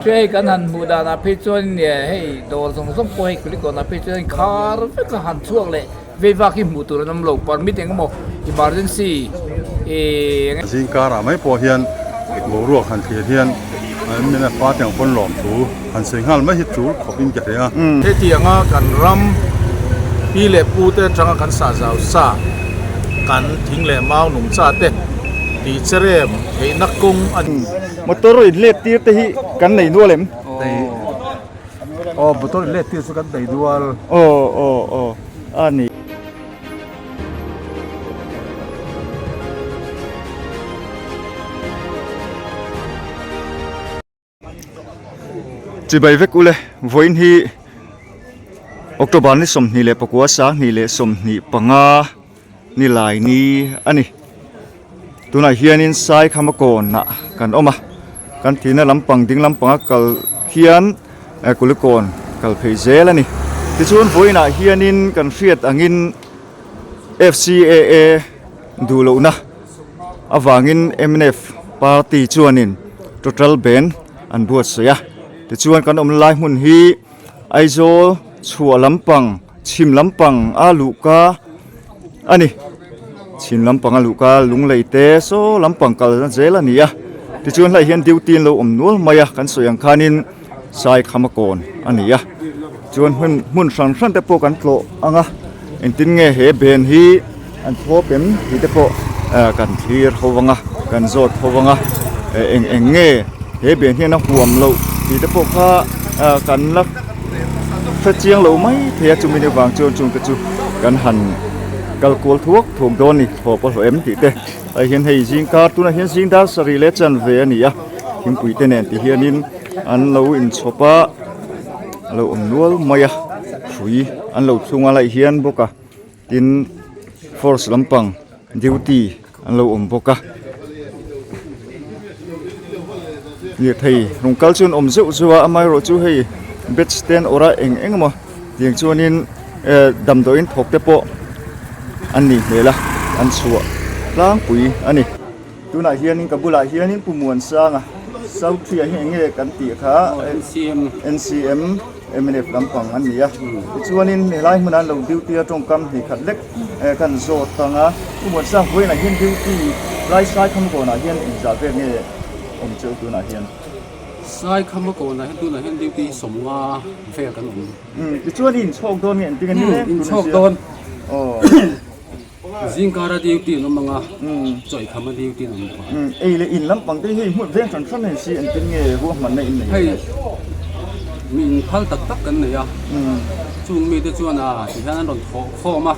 Hei kan han hmuh danah phei chuan hei dawr zawng zawng pawh hei kulikawnah phei chuan khar vek a han chhuak leh vei vak hi hmuh tur an awm lo permit eng emaw emergency ih. Zing karah mai pawh hian boruak han thlir hian mnf party ang pawn lawm thu han sawi nghal mai hi tul khawp in ka hria. Hetianga kan ram pi leh pu te atanga kan sah zau sa kan thing leh mau nungcha te tih cherem theihna kawng a ni. Motor in let tir te hi kan nei nual em? Nei. Aw motor in let tir chu kan nei nual. Aw aw aw a ni. Chibai vek ule vawiin hi October ni 24 2025 ni lai ni a ni. Tunah hianin Saikhama kawnah kan awm a, kan thihna lampang ding lampanga kal hian Kulikawn kal phei zel a ni. Tichuan vawiinah hianin kan hriat angin FCAA duh lohna avangin mnf party chuanin total ban an buatsaih a. Tichuan kan awm lai hmun hi Aizawl chhuah lampang chhim lampang a luhka a ni. Chhim lampang a luhka lunglei te saw lampang kalna zel a ni a. Tichuan hlai hian duty an lo awm nual mai a kan sawi ang khanin Saikhama kawn a ni a. Chuan hmun hmun hran hran te pawh kan tlawh ang a engtin nge he ben hi an thlawp em tih te pawh kan thlir ho vang a kan zawt ho vang a eng eng nge he ben hian a huam loh tih te pawh kha kan la hre chiang lo mai thei a chumi ni vang chuan chung te chu kan han kal kual thuak thuak dawn a ni thlawp a hlawh em tih te hei hian hei zing kar tunah hian zing dar sarih leh chanve a ni a thingpui te nen ti hianin an lo inchhawp a a lo awm nual mai a hrui an lo thlung a laih hian bawk a tin force lampang duty an lo awm bawk a lirthei rawn kal chu an awm zeuh zeuh a amaherawh chu hei batch te an awrh a eng eng emaw tiang chuanin eh damdawiin thawk te pawh an nih hmel a an chhuah tlangpui a ni. Tunah hianin ka bulah hianin Pu Muansanga South Tree ah hian eng nge kan tih kha NCM mnf lampang an ni a tichuanin helai hmunah an lo duty a tawngkam hnih khat lek kan zawt ang a Pu Muansang vawiinah hian duty lai Saikhamakawnah hian engzah vel nge awm cheu tunah hian? Saikhamakawnah hian tunah hian duty 50 vel kan awm. Tichuan i inchhawk dawn nge engtin nge ni le? Inchhawk dawn. Zingkara duty an awm ang a, chawihkham a duty an awm bawk a. Ei leh in lampang te hi hei hmun veng hran hran hei si engtin nge ruahmanna in nei Hei mi in phal tak tak kan nei a, chung mite chuan a ti hian an rawn thawh khawm a,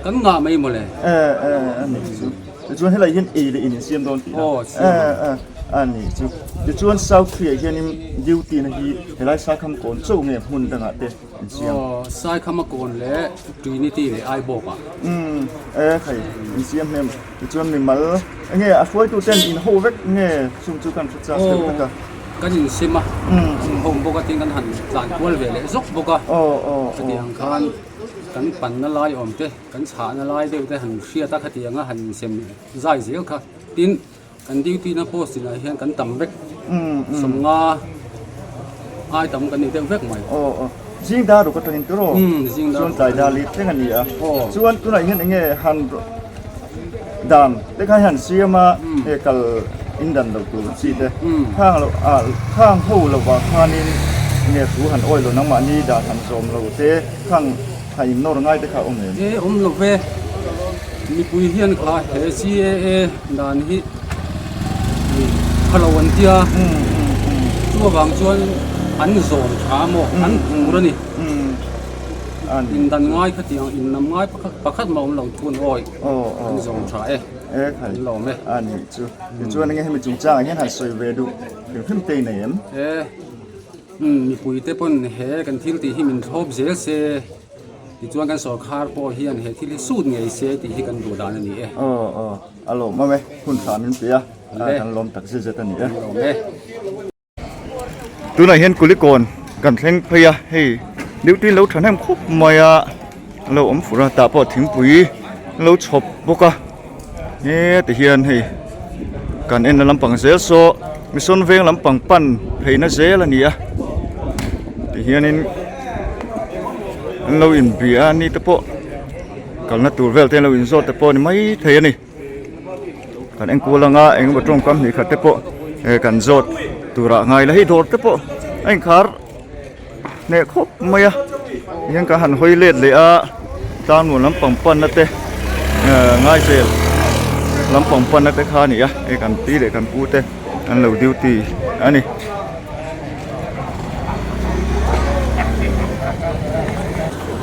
kan ngah mai mawle. E e a ni chu. Tichuan helai hian ei leh in in siam dawn tih na. Aw siam E e a ni chu. Tichuan South Korea hianin duty na hi helai Saikham kawn chauh nge hmun dangah te Insiam. Aw, Saikhama kawn leh Trinity leh Aibawk ah. Umm, e khai, insiam hnem. Tichuan mimal, enge a hruaitu ten in ho vek nge chung chu kan hre chak deuh vek a. Aw, kan insim a, in ho bawk a tin kan han tlan kual ve leh zawk bawk a. Aw, aw, aw. Chutiang khan kan panna lai awm te, kan chhahna lai deuh te han hriat a khatiang a han insem zai zel kha. Tin. Kan duty na post inah hian kan tam vek 50 ai tam kan ni deuh vek mai. Aw aw zing dar ruk atangin tur aw chuan tlai dar lit thleng a ni a chuan tunah hian enge han dan te kha hian siam a he kal in dan lo tur chi te khang lo ah khang ho lovah khanin enge thu han awi lo nangmahni dan han zawm lo te khang ha in nawr ngai te kha a awm em? E awm lo ve. Mipui hian kha he CAA dan hi tha lo an tia chu avang chuan an zawm tha maw an phur a ni. Indan ngai khatiang innam ngai pakhat mah awm lo thun awi an zawm tha e an lawm e. A ni chu tichuan enge hemi chungchangah hian han sawi ve duh hrim hrim te i nei em? E mipui te pawn he kan thil tih hi min thlawp zel se. Tichuan kan sawrkhar pawh hian he thil hi sut ngei se tih hi kan duh dan a ni e. Aw aw, a lawmawm e, hun tha min pe a, kan lawm tak zet zet a ni e. Kan lawm e. Tunah hian Kulikawn kan thleng phei a, hei duty lo thahnem khawp mai a, a lo awm fur a, tah pawh thingpui a lo chhawp bawk a, heti hian hei kan en na lampang zel saw. Mission veng lampang pan pheina zel a ni a tihianin an lo inbia a ni te pawh kalna tur vel te an lo inzawt te pawh a ni maithei a ni kan enkual anga eng emaw tawngkam hnih khat te pawh eh kan zawt turah ngai la hei dawr te pawh a inkhar hneh khawp mai a tihian kan han hawi let leh a tlangnuam lampang panna te ehh ngaizel lampang panna te kha a ni a hei kan pi leh kan pu te an lo duty a ni.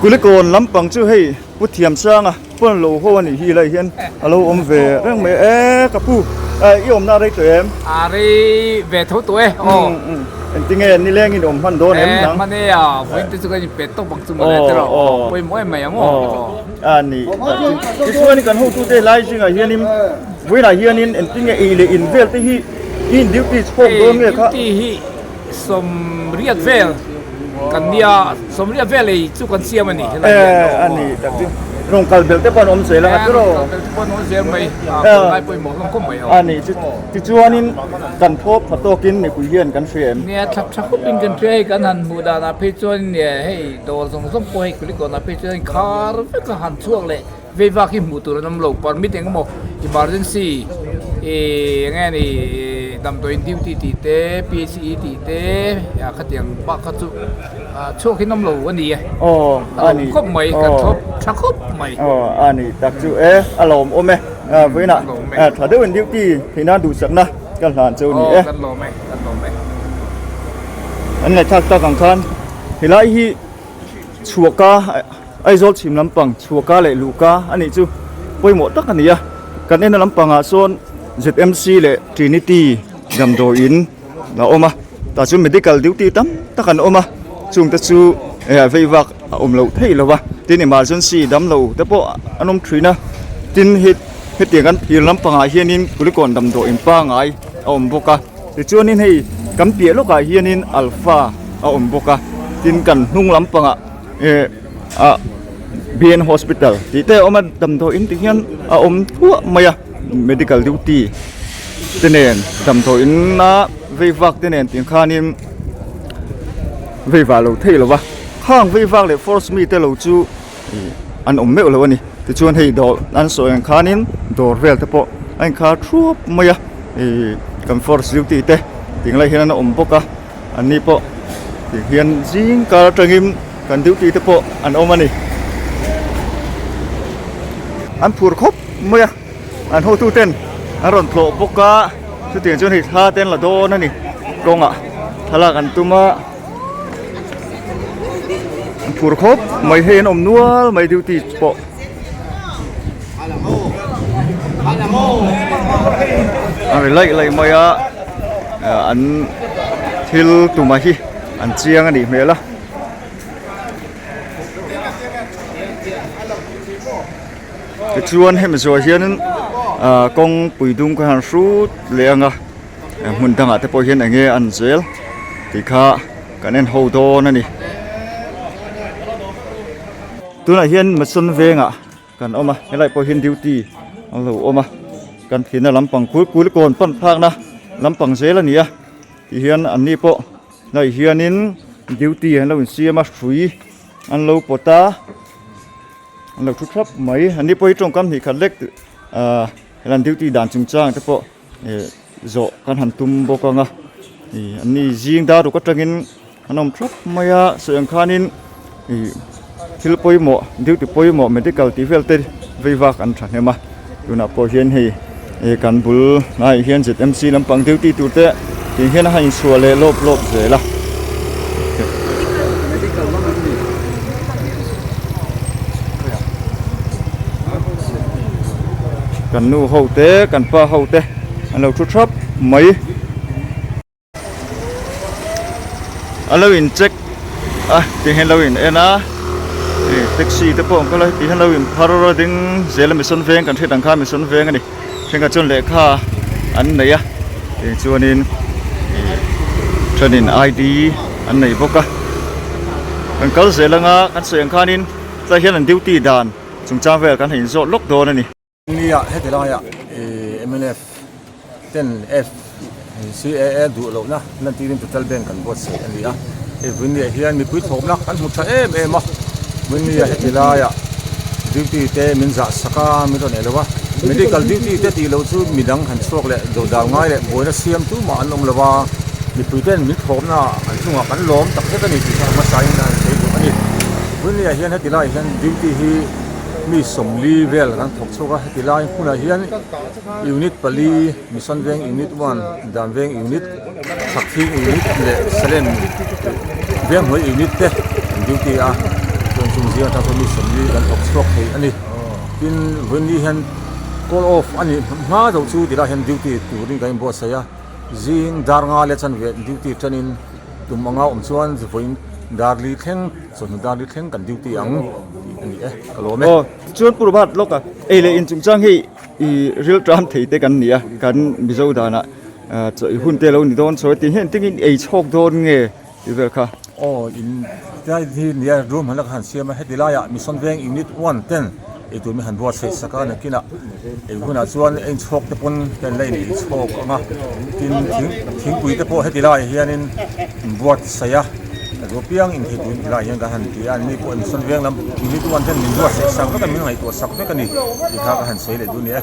Kulikawn lampang chu hei Pu Thiamsanga pawn lo ho a nih hi lai hian a lo awm ve reng mai e ka pu i awmna a rei tawh em? A rei ve tho tawh e aw. Engtinge nileng in awm hman dawn em nang? Hman e a vawiin te chu kan inpet tawp ang chu mawle te rawh aw pawimawh em mai ang aw. A ni tichuan kan hotute lai zingah hianin vawiinah hianin engtinge ei leh in vel te hi i in duty chhawk dawn nge kha? Duty hi Sawmriat vel kan nia, sawmriat vel ei chu kan siam a ni helai hian Eh, a ni tak chu. Rawn kal belh te pawh an awm zel ang a tiraw? Rawn kal belh te pawh an awm zel mai, a kal ngai pawimawh hlawm khawp mai aw. A ni chu, tichuanin kan thawp tha tawkin mipui hian kan hria em? Nia, thlap tha khawpin kan hria hei kan han hmuh danah phei chuan hei dawr zawng zawng pawh hei Kulikawnah phei chuan khar vek a han chhuak leh Vei vak hi hmuh tur an awm lo, permit eng emaw emergency ih eng nge ni damdawiin duty tih te PHE tih te khatiang bak kha chu chhuak hi an awm lo a ni e. Aw a ni. A lawm khawp mai, kan thlawp tha khawp mai. Aw a ni tak chu e, a lawm awm e, vawiinah tha deuhin duty theih nan duhsakna ka hlan chu a ni e. Aw kan lawm e, kan lawm e. An ngaihthlak tak ang khan helai hi chhuaka Aizawl chhim lampang chhuaka leh luhka a nih chu pawimawh tak a ni a, kan ena lampangah sawn ZMC leh Trinity damdawiin a awm a, tah chuan medical duty tam tak an awm a, chungte chu eh vei vak a awm loh theih lo a, tin emergency damlo te pawh an awm thin a, tin hetiang kan thir lampangah hianin Kulikawn damdawiin pangai a awm bawk a. Tichuanin hei kan piah lawkah hianin alpha a awm bawk a, tin kan hnung lampangah eh ah BN hospital tih te a awm a, damdawiin tih hian a awm thuah mai a, medical duty te nen damdawiin a vei vak te nen tih khanin vei vah lo thei lo va, khang vei vak leh force mi te lo chu ih an awm meuh lo a ni tichuan hei dawr an sawi ang khanin dawr vel te pawh a inkhar thuap mai a ih kan force duty te tih lai hian an awm bawk a an ni pawh ti hian zing kar atangin kan duty te pawh an awm a ni an phur khawp mai a an hotu ten an rawn tlawh bawk a chutiang chuan hei thla te an la dawn a ni kawngah thlalak an tum a. An phur khawp mai hei an awm nual mai duty pawh. A ri laih laih mai a an thil tuma hi an chiang a nih hmel a. Tichuan hemi zawh hianin ah kawngpui dung kha han hrut leh ang a. Hmun dangah te pawh hian eng nge an zel tih kha kan en ho dawn a ni. Tunah hian Mason vengah kan awm a, helai pawh hian duty an lo awm a, kan thihna lampang kul kul kawn pan phakna lampang zel a ni a, ti hian an ni pawh hnai hianin duty an lo insiam a, hrui an lo pawt a, an lo thu thap mai, an ni pawh hi tawngkam hnih khat lek ah helan duty dan chungchang te pawh. eh zawh kan han tum bawk ang a ih an ni zing dar ruk atangin an awm thap mai a sawi ang khanin ih thil pawimawh duty pawimawh medical tih vel te vei vak an thahnem a tunah pawh hian hei eh kan bul hnaiah hian ZMC lampang duty tur te tih hian a han inchhuah leh lawp lawp zel a. Kan nu ho te kan pa ho te an lo thu thap mai. A lo in check a ti hian lo in en a ih taxi te pawh an kal a ti hian lo in phar a ding zel a mission veng kan hriat ang khan mission veng a ni thenkhat chuan lehkha an nei a tih chuanin ih thenin ID an nei bawk a kan kal zel anga kan sawi ang khanin tlai hian an duty dan chungchang vel kan han inzawt lawk dawn a ni. Nia heti laiah ih mnf ten F. CAA duh lohna lantirin total ban kan buatsaih a ni a, hei Vunnia hian mipui thlawpna kan hmu tha em em a, Vunnia heti laiah duty te min zah sak a, min rawn ei lo a, medical duty te tih loh chu midang han chhuak leh dodal ngai leh buaina siam tumah an awm lo a, mipui ten min thlawpna an chungah kan lawm tak zet a ni tih kha hmasain a sawi duh a ni. Vunnia hian heti laiah hian duty hi mi 40 vel kan thawk chhuak a, heti lai hmunah hian unit pali Mission Veng Unit One, Dan Veng Unit, Thakthing Unit leh Salem Venghnuai Unit te an duty a, chuan chung zing atang chuan mi 40 kan thawk chhuak thei a ni. Tin, vawiin hian call off a nih hma deuh chu tilai hian duty turin kan inbuatsaih a, zing dar nga leh chanve duty tanin tum anga awm chuan vawiin dar li thleng, chawhnu dar li thleng kan duty ang tih a ni e, ka lawm e. Aw, tichuan Pu Robert lawk a, ei leh inchungchang hi I rilṭam thei te kan ni a, kan Mizo danah chaw hun te lo ni dawn chaw tih hian tingin ei chhawk dawn nge tih vel kha. Aw in tlai hi nia room han la han siam a, heti laiah Mission Veng Unit One ten eitur mi han buatsaih sak a, nakinah ei hunah chuan ein chhawk te pawn kan la in ei chhawk ang a, tin thing thingpui te pawh heti laiah hianin buatsaih a. Ka duh piang in thei tuin tilai hian ka han ti a, anni pawh Mission Veng lam unit one ten min buatsaih sak vek a, min ngaihtuah sak vek a ni tih kha ka han sawi leh duh a ni e.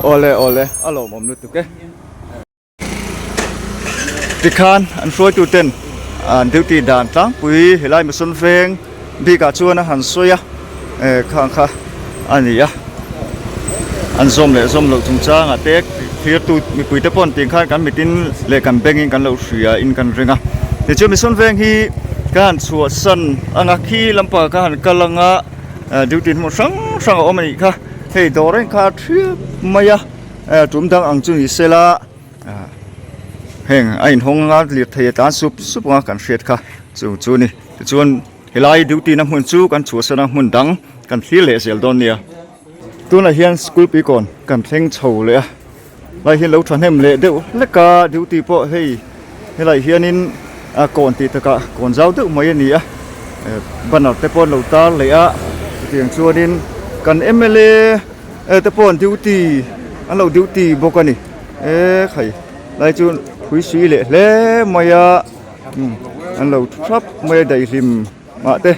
Awle awle a lawmawm lutuk e. Tikhan an hruaitu ten an duty dan tlangpui helai Mission Veng bikah chuan a han sawi a, khang kha a ni a, an zawm leh zawm loh chungchangah te thirtu mipui te pawh an tih khan kan mitin leh kan bengin kan lo hria in kan ring a tichuan Mission Veng hi ka han chhuahsan anga khi lampang ka han kal anga duty hmun hrang hrang a awm a nih kha hei dawr a inkhar thiap mai a tum dang ang chu ni sela heng a inhawng anga lirthei a tlan sup sup anga kan hriat kha chu chu a ni tichuan. Helai duty na hmun chu kan chhuahsan a hmun dang kan thlir leh zel dawn nia. Tunah hian school puikawn kan thleng chho leh a, lai hian lo thahnem leh deuh hlek a duty pawh hei helai hianin a kawn tih takah kawn zau deuh mai a ni a, banner te pawh an lo tar leh a, chutiang chuanin kan mla te pawh an duty an lo duty bawk a ni, ekhai lai chu phuisui leh hle mai a. An lo thu thap mai a daihlim mah te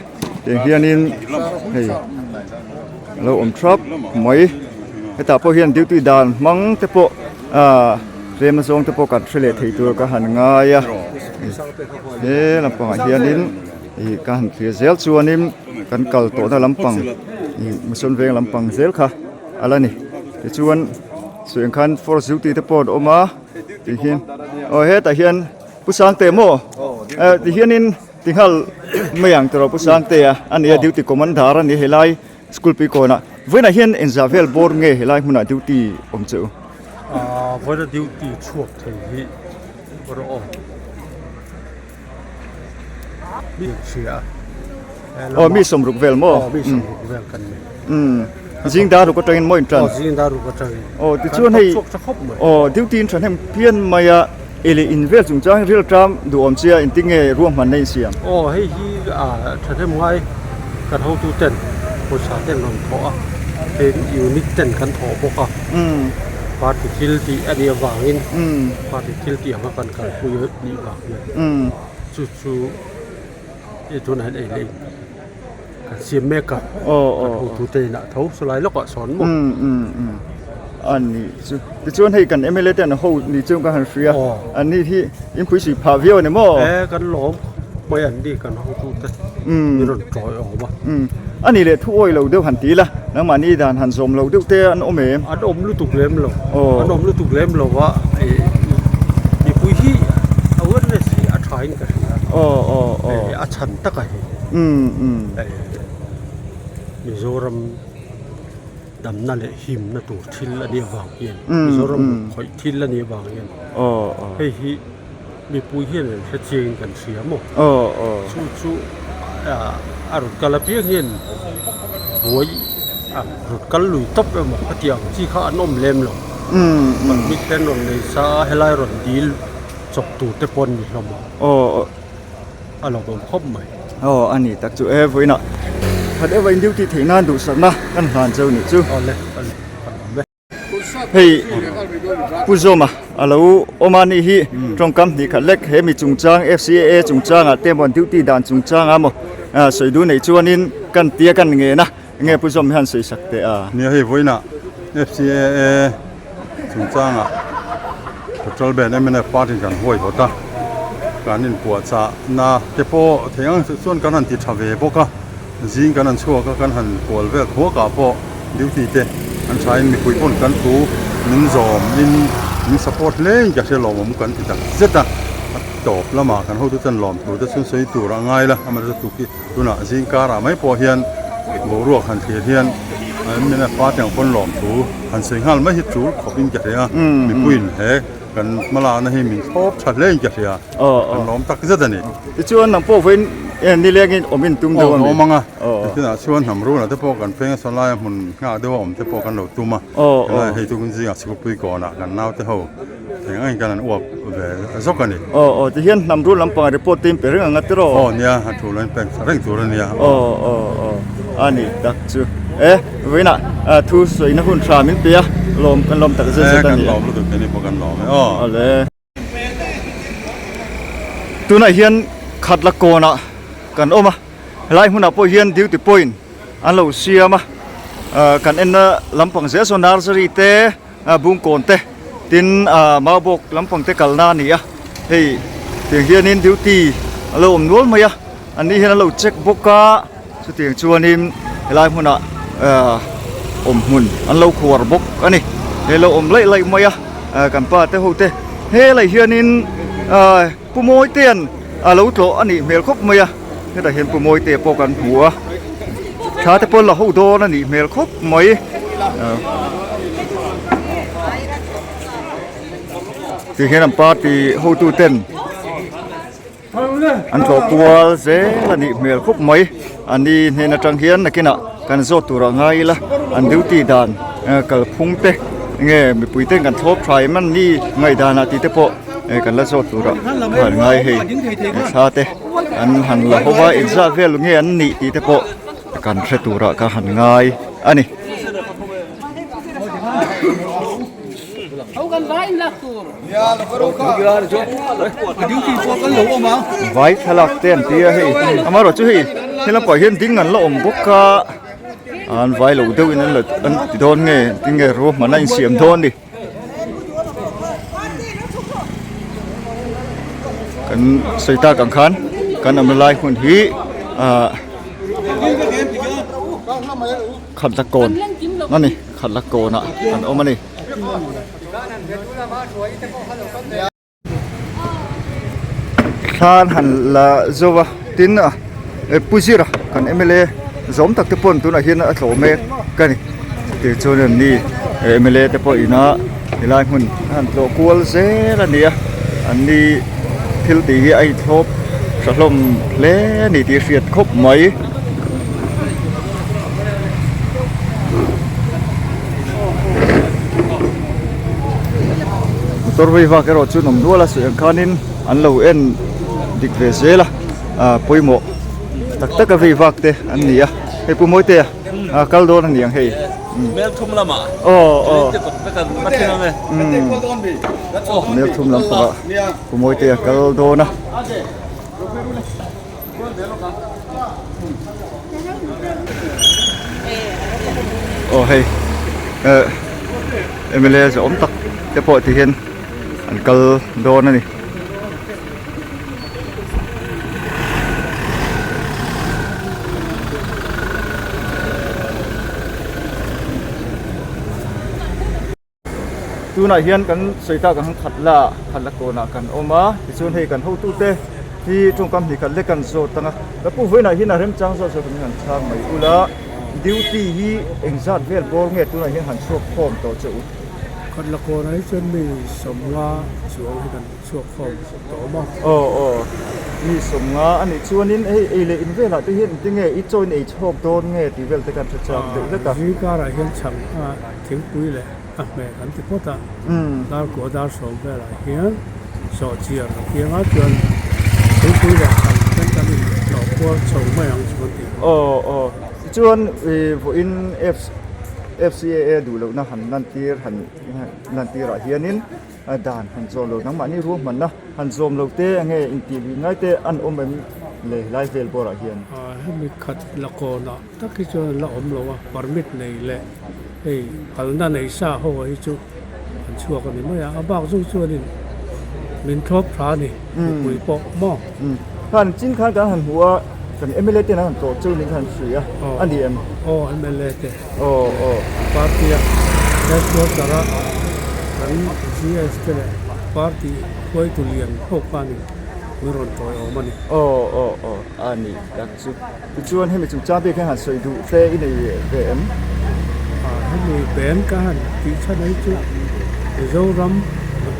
tiang hianin hei a lo awm thap mai hetah pawh hian duty dan hmang te pawh ah tlem azawng te pawh kan hre leh thei tur ka han ngai a he lampangah hianin ih ka han thlir zel chuanin kan kal tawhna lampang ih Mission Veng lampang zel kha a la ni tichuan sawi ang khan force duty te pawh an awm a tihian aw hetah hian. Pu Sangte maw? Eh, ti hianin ti nghal mai ang tawh Pu Sangte a, a nia duty commander a ni helai school pui kawnah. Vawiinah hian engzah vel bawr nge helai hmunah duty awm che u? Ah, vawiina duty chhuak thei hi rawh aw. Mi hria. Aw, mi 60 vel maw? Aw, mi 60 vel kan ni. Umm, zing dar ruk atangin maw in tan? Aw, zing dar ruk atangin. Aw, tichuan hei, aw, duty in thahnem phian mai a, ei leh in vel chungchang hi rilṭam duhawm chia engtin nge ruahmanna in siam? Aw, hei hi thahnem ngai kan hotu ten pawisa ten rawn thawh a, tin unit ten kan thawh bawk a, party thil tih a nih avangin party thil tih anga kan kalpui nih vang hian chu chu Hei tunah hian ei leh in kan siam mek a kan hotute inah tho sawlai lawkah sawn maw. A ni chu tichuan hei kan mla te an ho ni chu ka han hria an ni hi inpui sui phah viau a ni maw. E kan lawm mai an ni kan hotute min rawn tawi awm a. A ni leh thu awi lo deuh han ti ila nangmahni dan han zawm lo deuh te an awm em? An awm lutuk lem lo an awm lutuk lem lo a mipui hi awareness hi a tha in ka hria a chhan taka hi Mizoram damna leh himna tur thil a nih avang hian Mizoram khawih thil a nih avang hian hei hi Mipui hian an hre chiangin kan hria maw? Chu chu a rawn kal apiang hian buai a rawn kal lui tawp emaw khatiang chi kha an awm lem lo. Permit te an rawn nei sa a, helai rawn dil chawp tur te pawh an ni hlawm a, a lawmawm khawp mai. Aw a ni tak chu e vawiinah khat erawh in duty theih nan duhsakna kan hlan cheu nih chu. Awle awle kan awm e. Hei Pu Zawma a lo awm a nih hi tawngkam hnih khat lek he mi chungchang FCAA chungchangah te maw duty dan chungchangah maw sawi duh neih chuanin kan tia kan ngen a enge Pu Zawm hian sawi sak teh a. Nia hei vawiinah FCAA chungchangah Petrol Ban mnf party kan huaihawt a kan inpuahchahna te pawh theih ang chuan kan han ti tha ve bawk a. Zing kan han chhuak a, kan han kual vel khuak ah pawh duty te an tha in mipui pawn kan thu min zawm in min support hle in ka hria lawmawm kan ti tak zet a, a tawp lamah kan hotu ten lawm tur te chuan sawi tur a ngai la, amaherawhchu tuk hi tunah zing karah mai pawh hian boruak han thlir hian min a party ang pawn lawm thu han sawi nghal mai hi tul khawp in ka hria mipuiin he. Kan hmalakna hi min thlawp tha hle in ka hria, kan lawm tak zet a ni. Tichuan nang pawh vawiin nilengin awm in tum deuh a mi? Aw, awm ang a, tunah chuan hnam runa te pawh kan feng a, sawlaia hmun nghah deuha awm te pawh kan lo tum a, helai hei chu zingah Sikupui kawnah kan naute ho eng angin kan han uap ve zawk a ni. Aw, aw, tihian hnam run lampangah report te in pe reng ang a tiraw? Aw nia, a thu lo in pek reng tur a nia. Aw, aw, aw, a ni tak chu. E, vawiinah thu sawina hun tha min pe a, lawm kan lawm tak zet zet a ni. E, kan lawm lutuk keini pawh kan lawm e aw. Awle. Tunah hian khatla kawnah kan awm a, helai hmunah pawh hian duty point an lo siam a, kan enna lampang zel sawn nursery te, Bungkawn te tin Maubawk lampang te kalna a ni a, hei tiang hianin duty a lo awm nual mai a, an ni hian an lo check bawk a, chutiang chuanin helai hmunah awm hmun an lo khuar bawk a ni, hei lo awm laih laih mai a, kan pa te ho te helai hianin Pu Mawitea'n a lo tlawh a nih hmel khawp mai a, hetah hian Pu Mawitea pawh kan hmu a, thla te pawh la ho dawn a nih hmel khawp mai. Ti hian an party hotu ten an tlawh kual zel a nih hmel khawp mai, an ni hnen atang hian nakinah kan zawt turah ngai ila an duty dan kalphung te nge mipui ten kan thlawp tha em an ni ngaihdanah tih te pawh. eh kan la zawt tur ah han ngai hei thla te an han la ho va engzah vel nge an nih tih te pawh kan hre tur ah ka han ngai a ni. Vai thlalak te an ti a hei amaherawhchu hei helam pawh hian ding an la awm bawk a an vai lo deuh in an la an ti dawn nge tinge ruahman a insiam dawn a ni. Kan sawi tak ang khan kan awmna lai hmun hi ahh khatla kawn a ni khatla kawnah kan awm a ni. Thlan han la zo va tin a Pu Zira kan mla zawm tak te pawn tunah hian a tlawh mek a ni tichuan an ni mla te pawh ina helai hmun a han tlawh kual zel a ni a an ni thil tih hi a inthlawp tha hlawm hle a ni tih a hriat khawp mai. Motor vei vak erawh chu nawm nual a sawi ang khanin an lo en dik ve zel a ah pawimawh tak tak a vei vak te an ni a hei pu Mawitea ah kal dawn a ni ang hei Melthum lamah aw aw Melthum lam pangah pu Mawitea kal dawn a. Aw hei eh mla zawh awm tak te pawh ti hian an kal dawn a ni. Tunah hian kan sawi tak ang khatla khatla kawnah kan awm a tichuan hei kan hotute hi tawngkam hnih khat lek kan zawt ang a ka pu vawiinah hian a remchang zawk zawk in han chhang mai ula duty hi engzat vel bawr nge tunah hian han chhuak khawm tawh che u. Khatla kawnah hi chuan mi sawmnga chuang hi kan chhuak khawm tawh awm a. Aw aw mi sawmnga a nih chuanin hei ei leh in velah te hian engtinge i chaw in ei chhawk dawn nge tih vel te khan hre chak deuh hlek a. Zingkarah hian chhang thingpui leh a hmeh kan ti phawt a, darkua dar sawm velah hian sawhchiar a piang a chuan thingpui leh chhang ten kan in hlawh kual chho mai ang chu kan ti. Aw aw tichuan vawiin FCAA duh lohna han lantir han lantirah hianin dan han zawm lo nangmahni ruahmanna han zawm lo te enge intih luih ngai te an awm em le helai vel bawrah hian. Hemi khat la kawnah tak hi chuan an la awm lo a, permit nei leh hei kalna nei sa ho ah hi chu an chhuak a ni mai a, a bak zawng chuanin min thlawp tha a ni mipui pawh maw. Khan chin khan kan han hmu a, kan mla ten an han tlawh cheu niin khan an hria a ni em? Aw mla te. Aw aw. Party a headquarter a kan GS te leh party hruaitu lian ho khanin min rawn tawiawm a ni. Aw aw aw a ni tak chu. Tichuan hemi chungchang bik hian han sawi duh te i nei ve em? Hemi pen ka han tih chhan hi chu Mizoram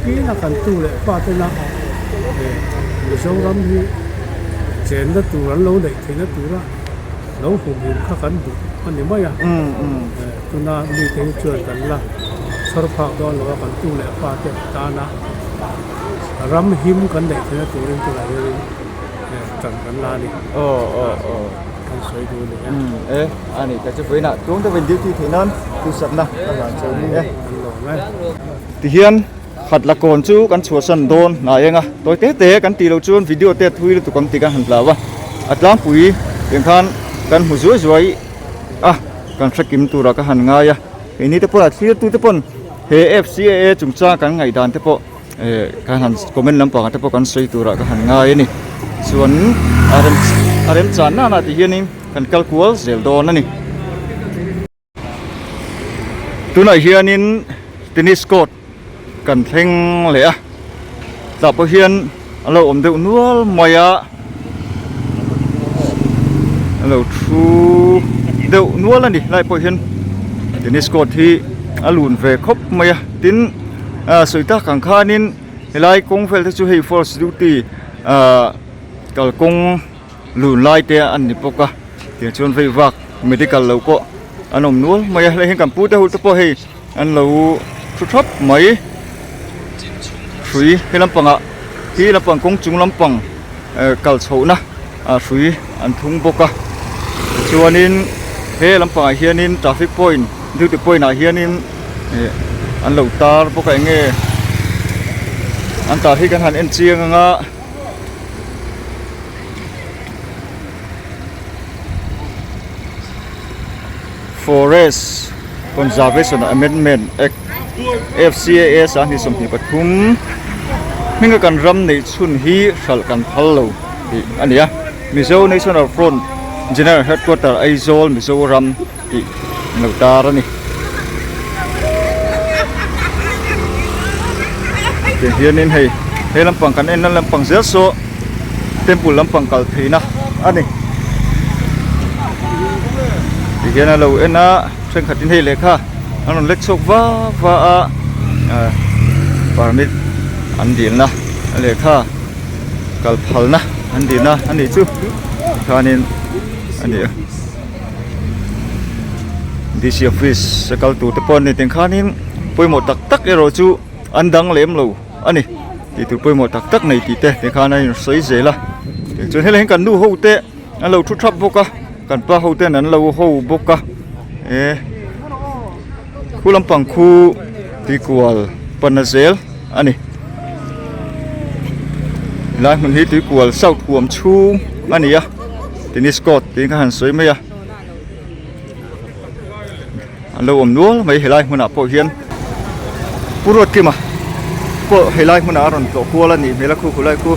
kina kan tu leh pa tena Mizoram hi chenna tur an lo neih theihna tura lo humhim kha kan duh a ni mai a. Tuna mite hi chuan kan la chhawr phak dawn lo a kan tu leh pa te tana ram him kan neih theihna turin tunah hianin Tan kan la a ni. Aw aw aw. Kan sawi duh a ni e. Umm e a ni ta chu vawiinah tlung deuhin duty theih nan duhsakna ka hlan cheu ni e. Kan lawm e. Tihian khat la kawn chu kan chhuahsan dawn hnai eng a, tawi te te kan tih loh chuan video te a thui lutuk ang tih kan han hlau a, a tlangpui tiang khan kan hmu zuai zuai a, kan hre kim turah ka han ngai a, keini te pawh a thlir tu te pawn he FCAA chungchang kan ngaihdan te pawh Eh kan han comment lampangah te pawh kan sawi turah ka han ngai a ni chuan a rem a rem chan nana tih hianin kan kal kual zel dawn a ni tunah hianin tennis court kan thleng leh a tah pawh hian a lo awm deuh nual mai a a lo thu deuh nual a ni lai pawh hian tennis court hi a lun ve khawp mai a tin ah sawi tak ang khanin helai kawng vel te chu hei force duty ah kalkawng lun lai te an ni bawk a tiang chuan vei vak medical lo pawh an awm nual mai a helai hian kan pu te ho te pawh hei an lo thu thap mai hrui he lampangah hi lampang kawng chung lampang eh kal chhohna ah hrui an thung bawk a tichuanin he lampangah hianin traffic point duty point ah hianin ih an lo tar bawk a eng nge an tar hi kan han en chiang ang a. Forest Conservation Amendment Act FCAA 2023 hminga kan ram neih chhun hi hralh kan phal lo tih a ni a Mizo National Front General Headquarter Aizawl Mizoram tih an lo tar a ni. Tiang hianin hei he lampang kan en na lampang zel saw temple lampang kal theihna a ni. Ti hian a lo en a thenkhatin hei lehkha an rawn lek chhuak va va a ah permit an dilna lehkha kal phalna an dilna a nih chu tikhanin a ni a. D_c office a kal tur te pawh an ni tih khanin pawimawh tak tak erawh chu an dang lem lo a ni tih tur pawimawh tak tak nei tih te tikhan a insawi zel a tichuan helai hian kan nu ho te an lo thu thap bawk a kan pa ho ten an lo ho bawk a eh khu lampang khu tuikual pana zel a ni helai hmun hi tuikual south huam chhung a ni a tennis court tiin ka han sawi mai a an lo awm nual mai helai hmunah pawh hian Pu Ruatkima pawh helai hmunah a rawn tlawh kual a nih hmel a khu khulai khu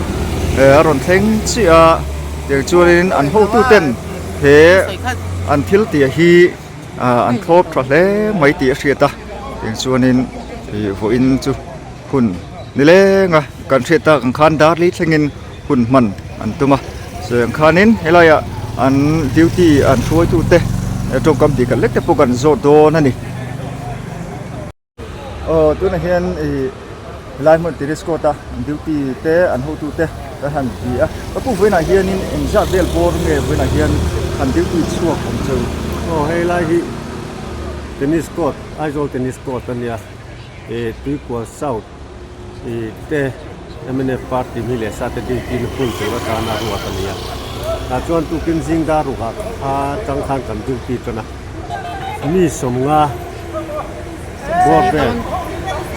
eh a rawn thleng chiah a tiang chuanin an hotu ten he an thil tih hi ah an thlawp tha hle mai tih a hriat a tiang chuanin ih vawiin chu hun nileng a kan hriat tak ang khan dar li thlengin hun hman an tum a chuan khanin helaiah an duty an hruaitute tawngkam tih khat lek te pawh kan zawt dawn a ni. Aw tunah hian ih helai hmun tennis court a an duty te an hotu te kan han ti a ka pu vawiinah hianin engzat vel bawr nge vawiinah hian han duty chhuak awm cheu. Aw helai hi tennis court Aizawl tennis court a nia ih Tuikual south ih te mnf party mi leh sa te duty na hun tur atana ruat a ni a tah chuan tukin zing dar ruhah kha tang khan kan duty tan a mi sawmnga bawr vel.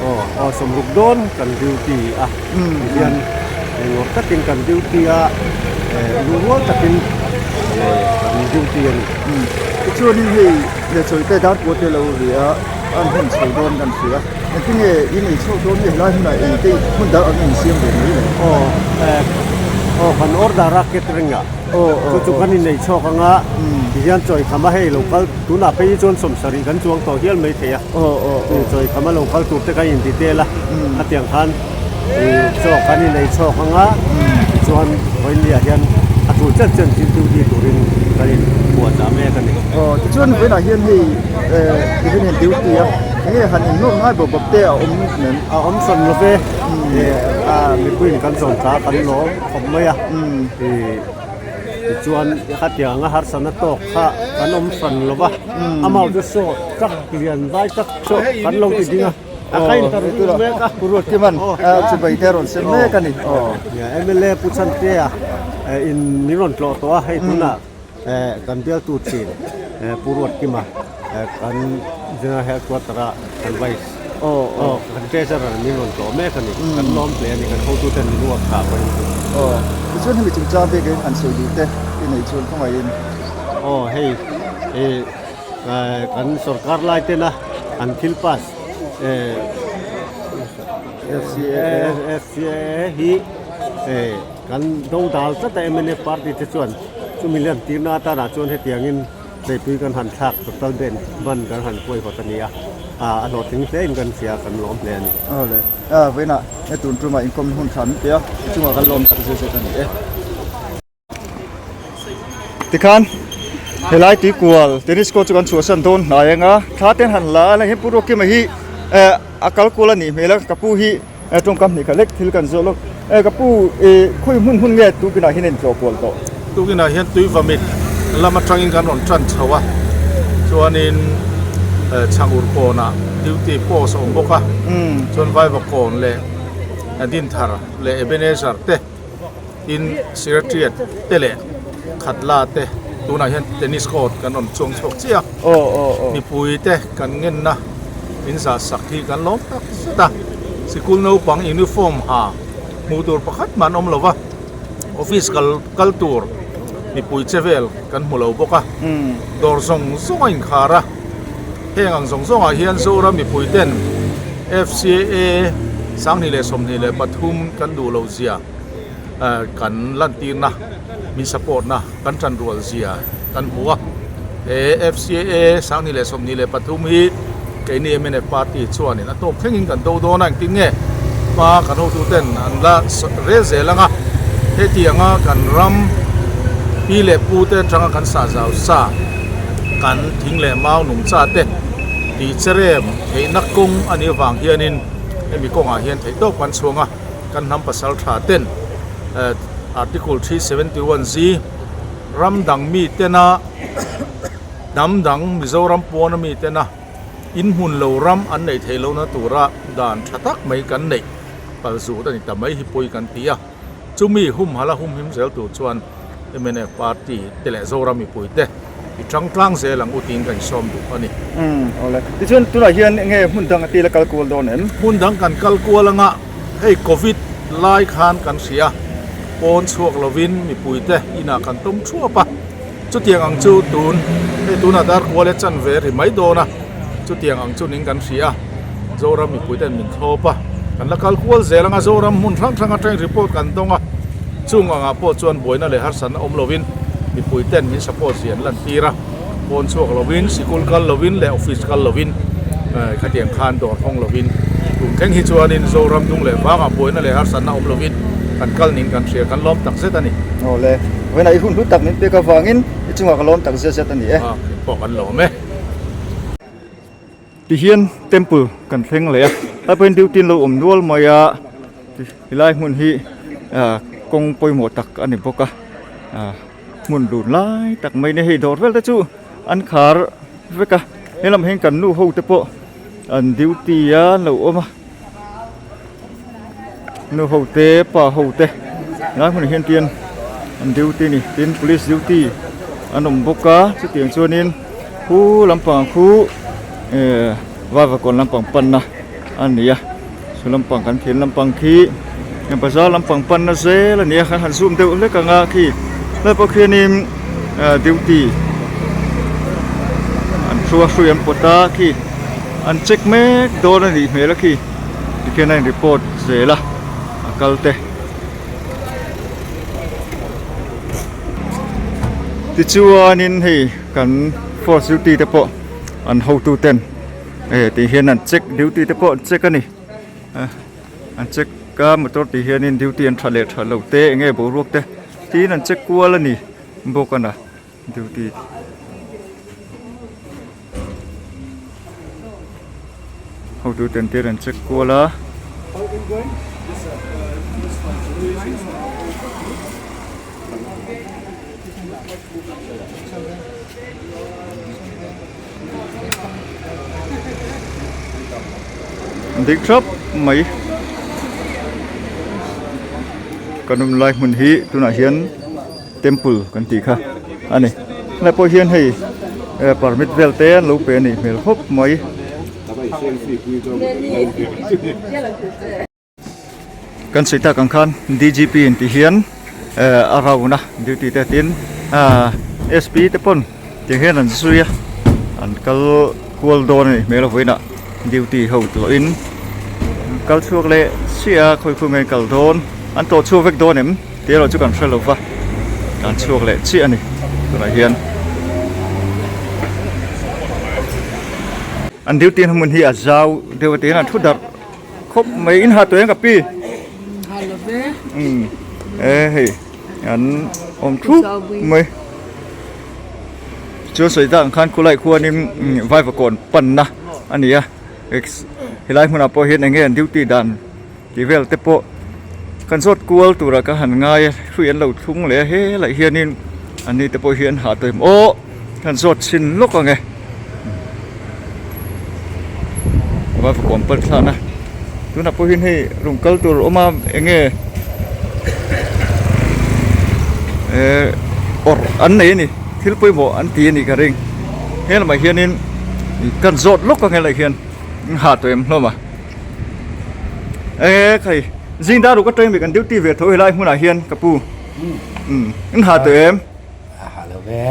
Aw aw 60 dawn kan duty a tihian engawr takin kan duty a lungrual takin kan duty a ni. Tichuanin hei lehchawi te dar pawh te lo ri a an hun chho dawn kan hria engtin nge in ei chhuak dawn nge helai hmunah ei te hmun dang ang in siam ve mai le. Aw aw kan order a catering ah. Chu chu kan innei chhuak ang a, tihian chawi kham a hei lo kal tunah phei hi chuan 70 kan chuang tawh hial mai thei a, chawi kham a lo kal tur te kan inti tel a, khatiang khan chaw kan innei chhuak ang a, tichuan vawiinniah hian a tul chen chen thil duty turin kan inbuatchah mek a ni. Aw tichuan vawiinah hian hei tihian in duty a, enge han innawk ngai bawp bawp te a awm nen? A awm sawn lo ve, mipuiin kan zawm tha kan lawm khawp mai a. Tichuan khatianga harsatna tawk kha kan awm hran lo va, amah chu saw truck lian vai truck chu kan lo ti ding a, a kha interview mek a. Pu Ruatkiman chibai te a rawn sem mek a ni. Mla Pu Chhantea in min rawn tlawh tawh a, hei tunah Kan bialtu chin Pu Ruatkima kan General Headquarter a kan Vice aw kan Treasurer min rawn tlawh mek a ni. Kan lawm hle a ni kan hotuten min uap thlah pawhin chu. Aw tichuan hemi chungchang biakin han sawi duh te i neih chuan khawngaihin. Aw hei kan sorkar lai tena an thil pass FCAA hi Kan do dal tlat a mnf party te chuan chumi lem tirna atanah chuan hetiangin hleipui kan han thlak total ban ban kan han huai hawt a ni a, a hlawhtling hle in kan hria kan lawm hle a ni. Awle, vawiinah he tun tumah inkawm hun tha min pe a, i chungah kan lawm tak zet zet a ni e. Tikhan helai tuikual tennis court chu kan chhuahsan dawn hnai anga thla te an han la a, heng pu Ruatkima hi a kal kual a nih hmel a, ka pu hi. E tawngkam hnih kha lek thil kan zawh lawk. E ka pu i khawi hmun hmun nge tukinah hian in tlawh kual tawh? Tukinah hian Tuivamit lam atangin kan rawn tan chho a, chuanin Chhangur kawnah duty post a awm bawk a, chuan Vaivakawn leh Dinthar leh Ebenezer te. Tin, Secretariat te leh Khatla te tunah hian tennis court kan rawn chuang chhuak chiah a, mipui te kan ngenna min zah sak hi kan lawm tak zet a, sikul naupang uniform ha hmuh tur pakhat mah an awm lo va, office kal kal tur mipui che vel kan hmu lo bawk a, dawr zawng zawng a inkhar a, heng ang zawng zawngah hian Zoram mipui ten FCAA 2023 kan duh loh zia. Kan lantirna min support na kan tanrual zia kan hmu a, he FCAA 2023 hi keini mnf party chuanin a tawp thlengin kan do dawn a, engtin nge hma kan hotuten an la rel zel ang a, hetianga kan ram pi leh pu te atanga kan sah zau sa kan thing leh mau nungcha te tih cherem theihna kawng a nih avang hianin hemi kawngah hian theihtawp kan chhuang a. Kan hnam pasal tha ten Article 371 Z ram dang mi tena hnam dang Mizoram pawn ami tena in hmun lo ram an neih theih lohna tura dan tha tak mai kan neih pal zut a ni ta mai hi pawi kan ti a. Chumi humhala humhim zel tur chuan mnf party te leh Zoram mipui te i tang tlang zel ang u tiin ka insawm duh a ni. Umm awle. Tichuan tunah hian enge hmun dang a tila kal kual dawn em? Hmun dang kan kal kual anga hei covid lai khan kan hria pawn chhuak lovin mipui te inah kan tawm thuap a, chutiang ang chu tun hei tunah dar kual e chanve ri mai dawn a, chutiang ang chu ning kan hria a, Zoram mipui ten min thlawp a, kan la kal kual zel anga Zoram hmun hrang hrang atangin report kan dawng a, chung angah pawh chuan buaina leh harsatna awm lovin mipui ten min support zia an lantir a, pawn chhuak lovin, sikul kal lovin leh office kal lovin khatiang khan dawr hawng lovin tum thleng hi chuanin Zoram dung leh vangah buaina leh harsatna awm lovin kan kal ning kan hria kan lawm tak zet a ni. Awle, vawiinah i hun hlu tak min pek avangin i chungah ka lawm tak zet zet a ni e. A, pawh kan lawm e. Tihian temple kan thleng leh a, tlai pawhin duty an lo awm nual mai a, helai hmun hi ah kawng pawimawh tak a ni bawk a, ah hmun lun lai tak mai a ni hei dawr vel te chu an khar vek a, helam hian kan nu ho te pawh an duty a an lo awm a. Nu ho te pa ho te helai hmunah hian tian an duty a ni tin police duty an awm bawk a chutiang chuanin khu lampang khu ehh vaivakawn lampang panna a ni a. Chu lampang kan thil lampang khi bazar lampang panna zel a ni a kan han zoom deuh hlek ang a khi helai pawh khianin ah duty an thu a hrui an pawt a khi an check mek dawn a nih hmel a khi tikhian a in report zel a a kal te. Tichuanin hei kan force duty te pawh an hotu ten eh tih hian an check duty te pawh an check a ni eh an check a motor tih hianin duty an tha leh tha lo te eng nge boruak te tiin an check kual a ni bawk a na duty hotu ten te an check kual a. Dik thap mai kan awm lai hmun hi tunah hian temple kan tih kha a ni helai pawh hian hei permit vel te an lo pe a nih hmel khawp mai. Kan sawi tak ang khan DGP in tih hian eh a round a duty te tin ah SP te pawn tiang hian an zui a an kal kual dawn a nih hmel a vawiinah duty ho tlawhin an kal chhuak leh chiah a khawi khawi nge an kal dawn an tlawh chhuak vek dawn em tih erawh chu kan hre lo va an chhuak leh chiah a ni tunah hian an duty na hmun hi a zau deuh a ti hian an thu darh. Khawp mai in ha tawh em ka pi? Ha lo ve. Umm e hei an awm thup mai. Chuan sawi tak ang khan khulai khuanin vaivakawn panna a ni a helai hmunah pawh hian eng nge an duty dan tih vel te pawh kan zawt kual turah ka han ngai a hrui an lo thlung leh a helai hianin an ni te pawh hi an hah tawh em aw kan zawt chhin lawk ang e. Va fakawm pal thlan a tunah pawh hian hei rawn kal tur a awm a eng nge eh awrh an nei a ni thil pawimawh an ti a nih ka ring he lamah hianin kan zawt lawk ang helai hian an ha tawh em hlawm a eh khai zing dar ruk atangin kan duty ve tho helai hmunah hian ka pu an ha tawh em a ha lo ve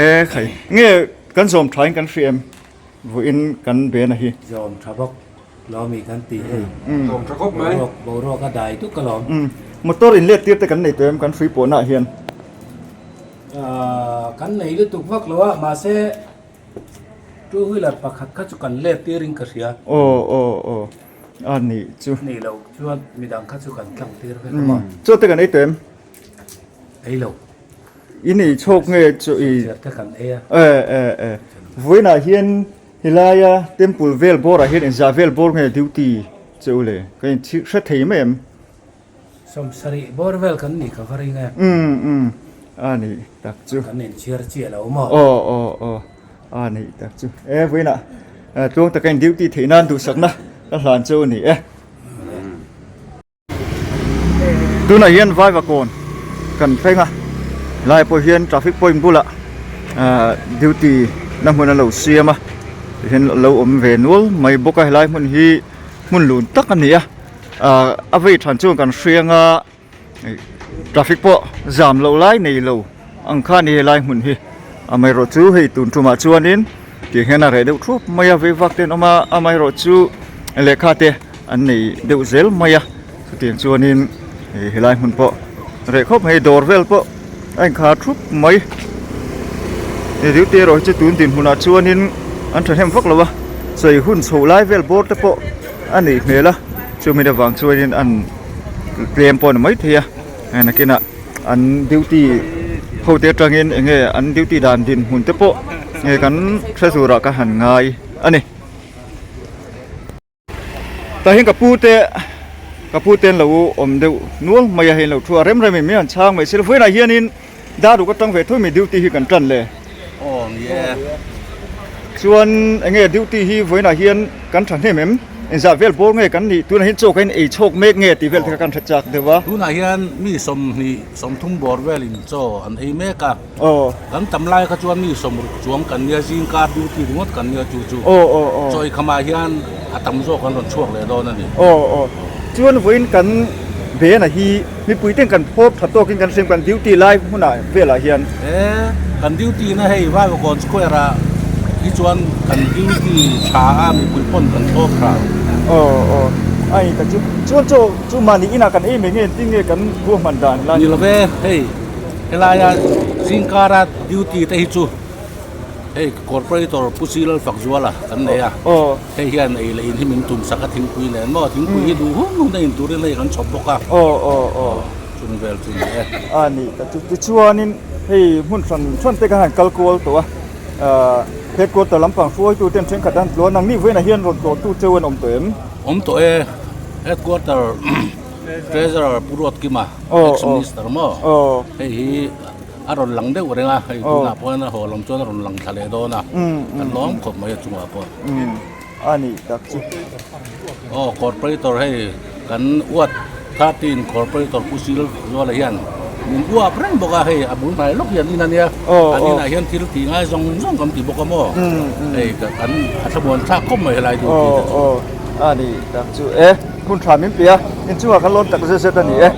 eh khai nge Kan zawm thain kan hria em? Vawiin kan bena hi. Zawm tha bawk lawmi kan ti hei. Zawm tha khawp mai. Boruak boruak a dai duk alawm. Motor in let tir te kan nei tawh em kan hrui pawhna ah hian? Kan nei lutuk vak lo a mahse two wheeler pakhat kha chu kan let tir in ka hria. Aw aw aw a nih chu. Nih loh chuan midang kha chu kan tlang tir vek a maw. Chaw te kan ei tawh em? Ei lo. I nei chhawk nge chu i Chhiar te kan ei a. Eh eh eh vawiinah hian helaia temple vel bawrah hian inzah vel bawr nge duty che u le ka in hre thei mai em? Sawmsarih bawr vel kan nih ka va ring e. Umm umm a nih tak chu. Kan inchhiar chiah lo maw? Aw aw aw a nih tak chu. E vawiinah tluang taka in duty theih nan duhsakna ka hlan che u ni e. Tunah hian Vaivakawn kan thleng a helai pawh hian traffic point bulah ahh duty na hmun a lo siam a tihian a lo awm ve nual mai bawk a helai hmun hi hmun lun tak a ni a ahh a vei than chuan kan hriang a traffic pawh zam loh lai nei lo ang kha a ni helai hmun hi amaherawhchu hei tun tumah chuanin tih hian a reh deuh thup mai a vei vak te an awm a amaherawhchu lehkha te an nei deuh zel mai a chutiang chuanin ih helai hmun pawh reh khawp mai dawr vel pawh a inkhar thup mai he duty erawh hi chu tun dinhmunah chuanin an thahnem vak lo a sawi hun chhoh lai vel bawr te pawh a neih hmel a chumi avang chuanin an tlem pawh a ni maithei a nakinah an duty ho te atangin eng nge an duty dan dinhmun te pawh nge kan hre turah ka han ngai a ni. Tah hian ka pu te ka pu te an lo awm deuh nual mai a hei an lo thu a rem rem in min han chhang mai silo vawiinah hianin dar ruk atang ve tho mi duty hi kan tan le. Aw ni e. Chuan eng nge duty hi vawiinah hian kan thahnem em? Engzah vel bawr nge kan nih tunah hian chaw ka in ei chhawk mek nge tih vel te kha kan hre chak deuh a. Tunah hian mi 20 30 bawr velin chaw an ei mek a. Kan tam lai kha chuan mi 60 chuang kan nia zingkar duty ringawt kan nia chu chu. Chaw ei khamah hian A tam zawk an rawn chhuak leh dawn a ni. Aw aw. Chuan vawiin kan Bena hi mipui ten kan phawp tha tawkin kan hriam kan duty lai hmunah velah hian. E, kan duty na hei Vaivakawn Square ah hi chuan kan duty tha a mipui pawn kan thlawp tha. Aw aw. A ni tak chu. Chuan chaw chu mahni inah kan ei mai nge engtin nge kan ruahman dan lai. Ni love hei helaia zingkara duty te hi chu. Hei Corporator Pu Si Lalfakzuala kan nei a, hei hian ei leh in hi min tum sak a thingpui nen maw, thingpui hi duh hun hun a in turin hei kan chhawp bawk a, chung vel chu ni e. A ni ta chu, tichuanin hei hmun hran hran te khan han kal kual tawh a, headquarter lampang hruaitu ten thenkhat an tluan ang, ni vawiinah hian rawn tlawhtu cheu an awm tawh em? Awm tawh e, headquarter Treasurer Pu Ruatkima, ex-minister maw, hei hi. A rawn lang deuh reng a, hei tunah pawh hian a haw lam chuan a rawn lang thla leh dawn a, kan lawm khawp mai a chungah pawh. A nih tak chu. Aw corporator hei kan uat 13 corporator Pu Sil Zuala hian min uap reng bawk a, hei a bul hnai lawk hian in a nia, an inah hian thil tih ngai zawng zawng kan ti bawk a maw, hei kan a thlamuan thlak khawp mai helai duty te chu. A nih tak chu e. Hun tha min pe a, inchungah kan lawm tak zet zet a ni e.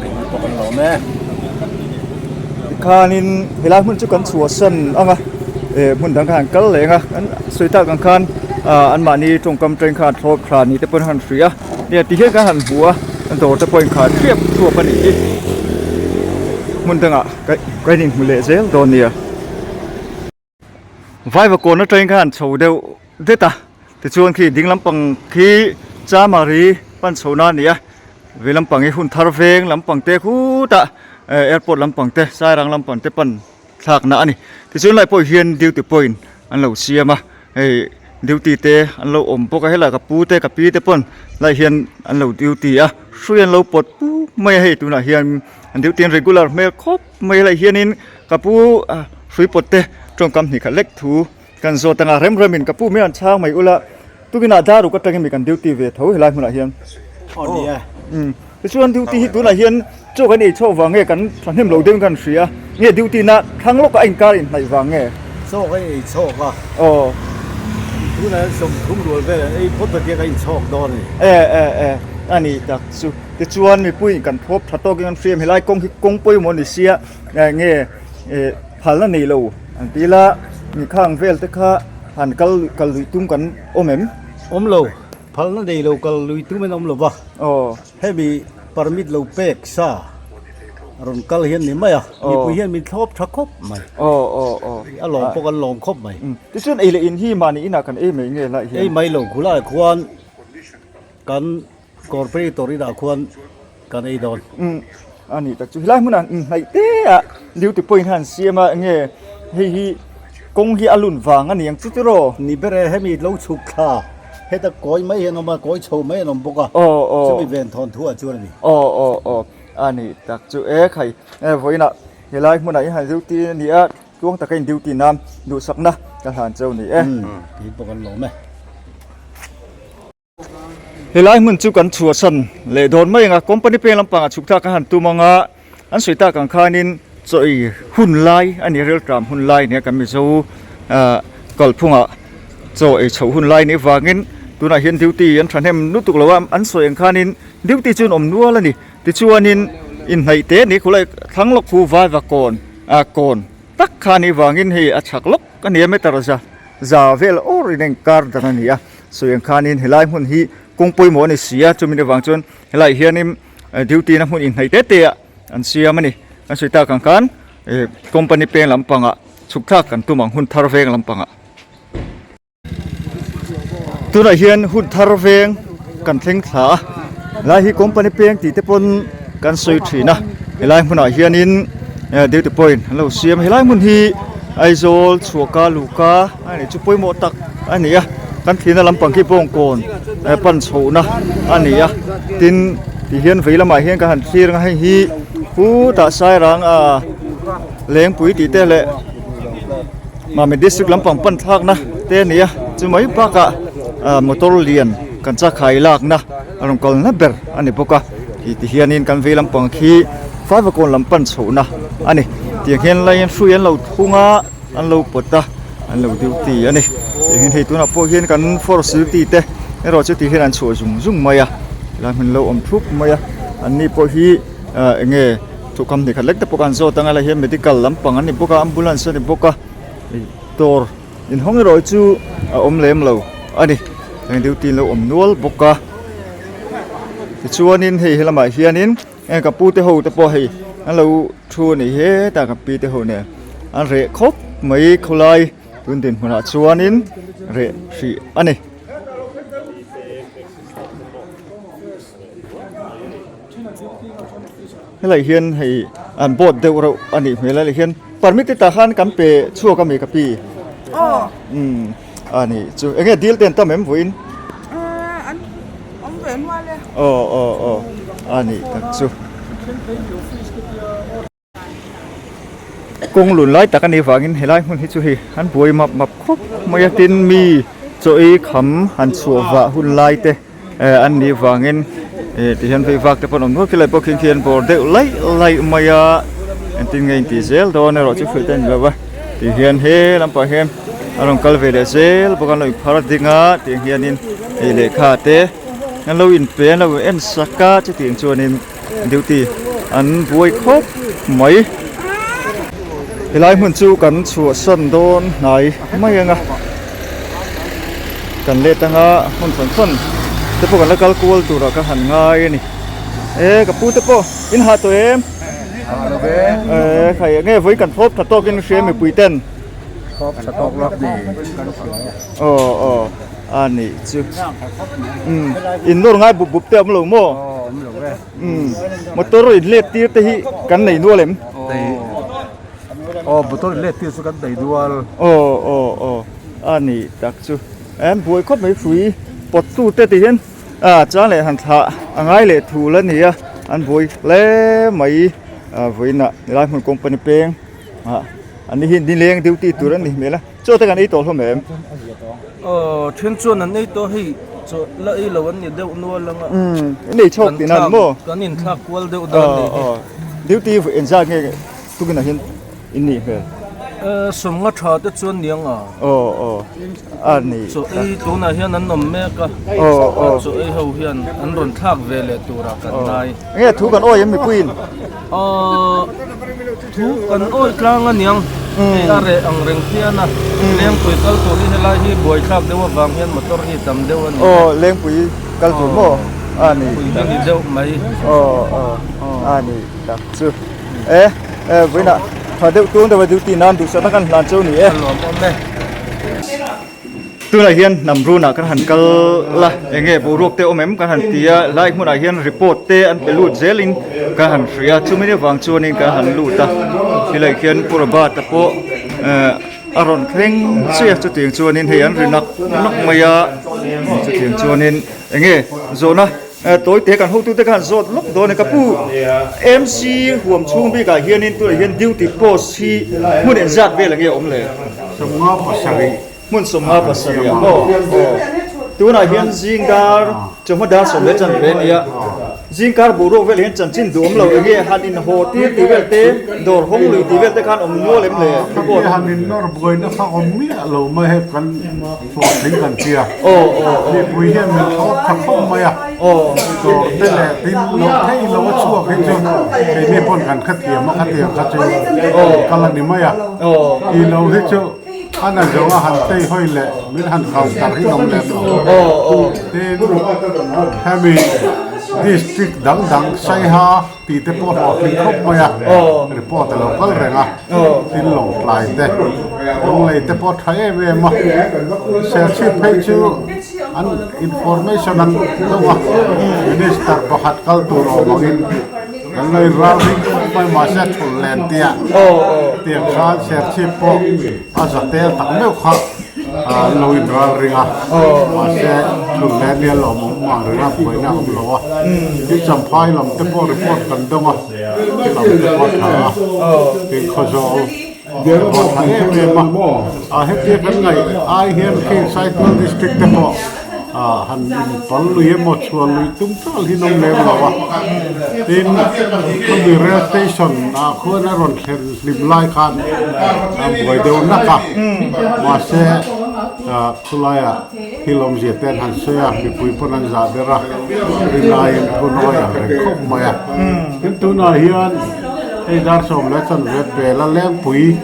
Tikhanin helai hmun chu kan chhuahsan ang a, eh hmun dang kha han kal leh ang a, kan sawi tak ang khan ah anmahni tawngkam teng khan thlawp thla ni te pawhin a han hria a, nia ti hian kan han hmu a, dawr te pawhin kha thliap thuap a nih hi. Hmun dangah kan inhmu leh zel dawn nia. Vaivakawn atangin khan an chho deuh det a tichuan khi ding lampang khi Chamari pan chhohna a ni a vei lampang hi hun thar veng lampang te khutah eh airport lampang te Sairang lampang te pan thlakna a ni tichuan lai pawh hian duty point an lo siam a hei duty te an lo awm bawk a helai ka pu te ka pi te pawn lai hian an lo duty a hrui an lo pawt pup mai a hei tunah hian an duty an regular hmel khawp. Mai lai hianin ka pu hrui pawt te tawngkam hnih khat lek thu kan zawt anga rem remin ka pu mai an chhang mai ula tukinah dar ruk atangin mi kan duty ve tho helai hmunah hian. Aw ni e. Umm tichuan duty hi tunah hian chaw kan ei chhuak vang nge kan thahnem lo deuhin kan hria nge duty na thlang lawkah a inkar inhnaih vang nge? Chaw kan ei chhuak a. Aw. Tunah hian 30 rual vel an ei phawt a tia kan inchhawk dawn a ni. E e e a ni tak chu. Tichuan mipuiin kan thlawp tha tawkin an hriam helai kawng hi kawng pawimawh a ni sia eh nge eh phalna nei lo an ti ila mi khang vel te kha han kal kal lui tum kan awm em? Awm lo, phalna nei lo kal lui tum an awm lo va. Aw. Hemi permit lo pek sa rawn kal hian ni mai a, mipui hian min thlawp tha khawp mai. Aw aw aw. A lawm pawh kan lawm khawp mai. Tichuan ei leh in hi mahni inah kan ei mai nge lai hian? Ei mai lo, khulaiah khuan kan. Corporator inah khuan kan ei dawn. Umm a ni tak chu helai hmunah inhnaih te ah duty point hian an siam a enge hei hi kawng hi a lun vang a ni ang chu tiraw. Ni ber e hemi lo chhuk thla heta kawi mai hian awm a kawi chho mai an awm bawk a aw aw chumi ven thawn thu ah chuan a ni. Aw aw aw a ni tak chu e khai e vawiinah helai hmunah hian duty a ni a tluang taka in duty nan duhsakna ka hlan cheu ni e. Umm kei pawh kan lawm e. Helai hmun chu kan chhuahsan leh dawn mai ang a, company peng lampangah chhuk thlak a han tum ang a, an sawi tak ang khanin chaw ei hun lai a ni rilṭam hun lai nia kan Mizo ah kalphungah chaw ei chhoh hun lai nih vangin tunah hian duty an thahnem lutuk lo a, an sawi ang khanin duty chu an awm nual a ni tichuanin inhnaih te a ni khulai thlang lawk khu vaiva kawn ah kawn tak kha a nih vangin hei a chhak lawk a ni a meter za za vel awr in a inkar dan a ni a. Sawi ang khanin helai hmun hi kawng pawimawh a ni si a, chumi avang chuan helaiah hianin duty na hmun inhnaih te te ah an siam a ni. An sawi tak ang khan ih company peng lampangah chhuk thlak kan tum ang hun thar veng lampangah. Tunah hian hun thar veng kan thleng thla a, helai hi company peng tih te pawn kan sawi thin a, helai hmunah hianin duty point an lo siam a, helai hmun hi Aizawl chhuahka luhka a nih chu pawimawh tak a ni a kan thihna lampang khi bawngkawn pan chhohna a ni a tin ti hian vei lamah hian ka han thlir ang a hei hi khutah sairang ah lengpui tih te leh Mami district lampang pan thlakna te a ni a chu mai bakah ah motor lian kan chakhai lakna a rawn kalna ber a ni bawk a ti ti hianin kan vei lampang khi Faivakawn lam pan chhohna a ni tiang hian laiin hrui an lo thung a. an lo pawt a an lo duty a ni tiangin hei tunah pawh hian kan force duty te erawh chu ti hian an chhuah zung zung mai a helai hmun lo awm thup mai a an ni pawh hi ah eng nge thukam hnih khat lek te pawh khan zawt ang a helai hian medical lampang an ni bawk a ambulance a ni bawk a dawr inhawng erawh chu a awm lem lo a ni heng duty an lo awm nual bawk a tichuanin hei helamah hianin heng ka pu te ho te pawh hei an lo thu a nih hetah ka pi te ho nen an reh khawp mai khawlai tun dinhmunah chuanin reh hrih a ni. Helai hian hei an board deuh reuh a nih hmel a helai hian permit te tah khan kan pe chhuak a mi ka pi umm a nih chu eng nge dil te an tam em vawiin aw aw aw a nih tak chu. Kawng lun lai tak a nih vangin helai hmun hi chu hei an buai map map khawp mai a tin mi chaw ei kham han chhuah vah hun lai te eh an nih vangin eh ti hian vei vak te pawh an awm nual khilai pawh khi an bawr deuh laih laih mai a engtin nge intih zel dawn erawh chu hrilh te a ni lo va ti hian he lampang hian a rawn kal ve leh zel bawk a an lo inphar ding a tiang hianin hei lehkha te an lo inpe an lo en sak a chutiang chuanin. Duty an buai khawp mai. Helai hmun chu kan chhuahsan dawn hnai mai anga kan let anga hmun hran hran te pawh kan la kal kual turah ka han ngai a ni. E ka pu te pawh in hah tawh em? E khai nge vawi kan thlawp tha tawkin hria mipui ten. Thlawp tha tawk lak ni kan hria. Aw aw. A nih chu. Umm in nawr ngai bup bup te a awm lo maw? Aw awm lo e. Umm motor in let tir te hi kan nei nual em? Nei aw motor in let tir chu kan nei nual. Aw aw aw a nih tak chu. Em buai khawp mai hrui pawt tu te ti hian a chang leh han thlah a ngai leh thul a ni a an buai hle mai a vawiinah helai hmun company peng ah an ni hi nileng duty tur an ni hmel a. Chaw te kan ei tawh hlawm em? Aw, then chuan an ei tawh hei chaw la ei lo an ni deuh nual ang a. Umm, in ei chhawk tih nan maw? Kan inthlak kual deuh dan a nih hi. Duty engzat nge tukin ah hian in nih hmel? Sawmnga tha te chuan niang a. Aw aw, a ni. Chaw ei tunah hian an awm mek a. Aw aw. Chaw ei ho hian an rawn thlak ve leh turah kan ngai. Enge thu kan awi em mipuiin? Aw. Thu kan awi tlang a niang, hei a reh ang reng phian a, Lengpui kal tur hi helai hi buaithlak deuh avang hian motor hi tam deuh a ni e. Aw Lengpui kal tur maw? A ni. Pui hi ni deuh mai. Aw aw a ni tak chu. E e vawiinah tha deuh tung deuh a duty nan duhsakna kan hlan chu a ni e. A lawmawm e. Tunah hian hnam runah kan han kal la eng nge boruak te awm em kan han ti a helai hmunah hian report te an pe lut zelin kan han hria chumi avang chuanin kan han lut a helai khian Pu Robert-a pawh eh a rawn thleng chiah a chutiang chuanin hei an ri nak nak mai a chutiang chuanin eng nge zawhna eh tawi te kan hotute khan zawt lawk dawn a ka pu M_C huam chhung bikah hianin tunah hian duty post hi hmun engzat vel enge awm le? Hmun 57 ah maw? Aw. Tunah hian zingkar chawhma dar 10 chanve a nia. Zingkar boruak vel hian chanchin duh awm lo enge han in haw tir tih vel te, dawr hawng lui tih vel te khan awm nual em le? Report. Han in nawr buaina kha awm miah lo mai hei kan hlawhtling kan tia. Aw aw aw. Mipui hian min thlawp tha khawp mai a. Aw. Dawr te leh tin loh thei lo a chhuak hi chu keini pawn kan khathiam a khatiang kha chu kal a ni mai a. Aw. Tih lo hi chu. A na zawng a han tei hawi leh min han kau tar hi awm lem lo. Tin, hemi district dang dang Saiha tih te pawh hlawhtling khawp mai a, report a lo kal reng a. Tin, Lawngtlai te, Lunglei te pawh tha em em a. Serchhip phei chu an information an dawng a, Minister pakhat kal tur awm angin kan lo inralring khawp mai mahse a thul len tia tiang khan Serchhip pawh A za tel tak meuh kha an lo inral ring a, mahse thun leh nia lawm awm ang reng a, buaina a awm lo a. Tin Champhai lam te pawh report kan dawng a, ti lam te pawh a tha a, tin Khawzawl te pawh a tha em em a. A hetia kan ngaih ai hian khi Saitual district te pawh han inpal lui emaw chhuan lui tum tal hi an awm lem lo a. Tin khawmi rail station ah khuan a rawn thlen hlim lai khan a buai deuh nak a, mahse Khulaiah thil awmzia te an han sawi a, mipui pawn an zah ber a, rinaiin thunawi ang reng khawp mai a. Tin tunah hian hei dar 14 bela lengpui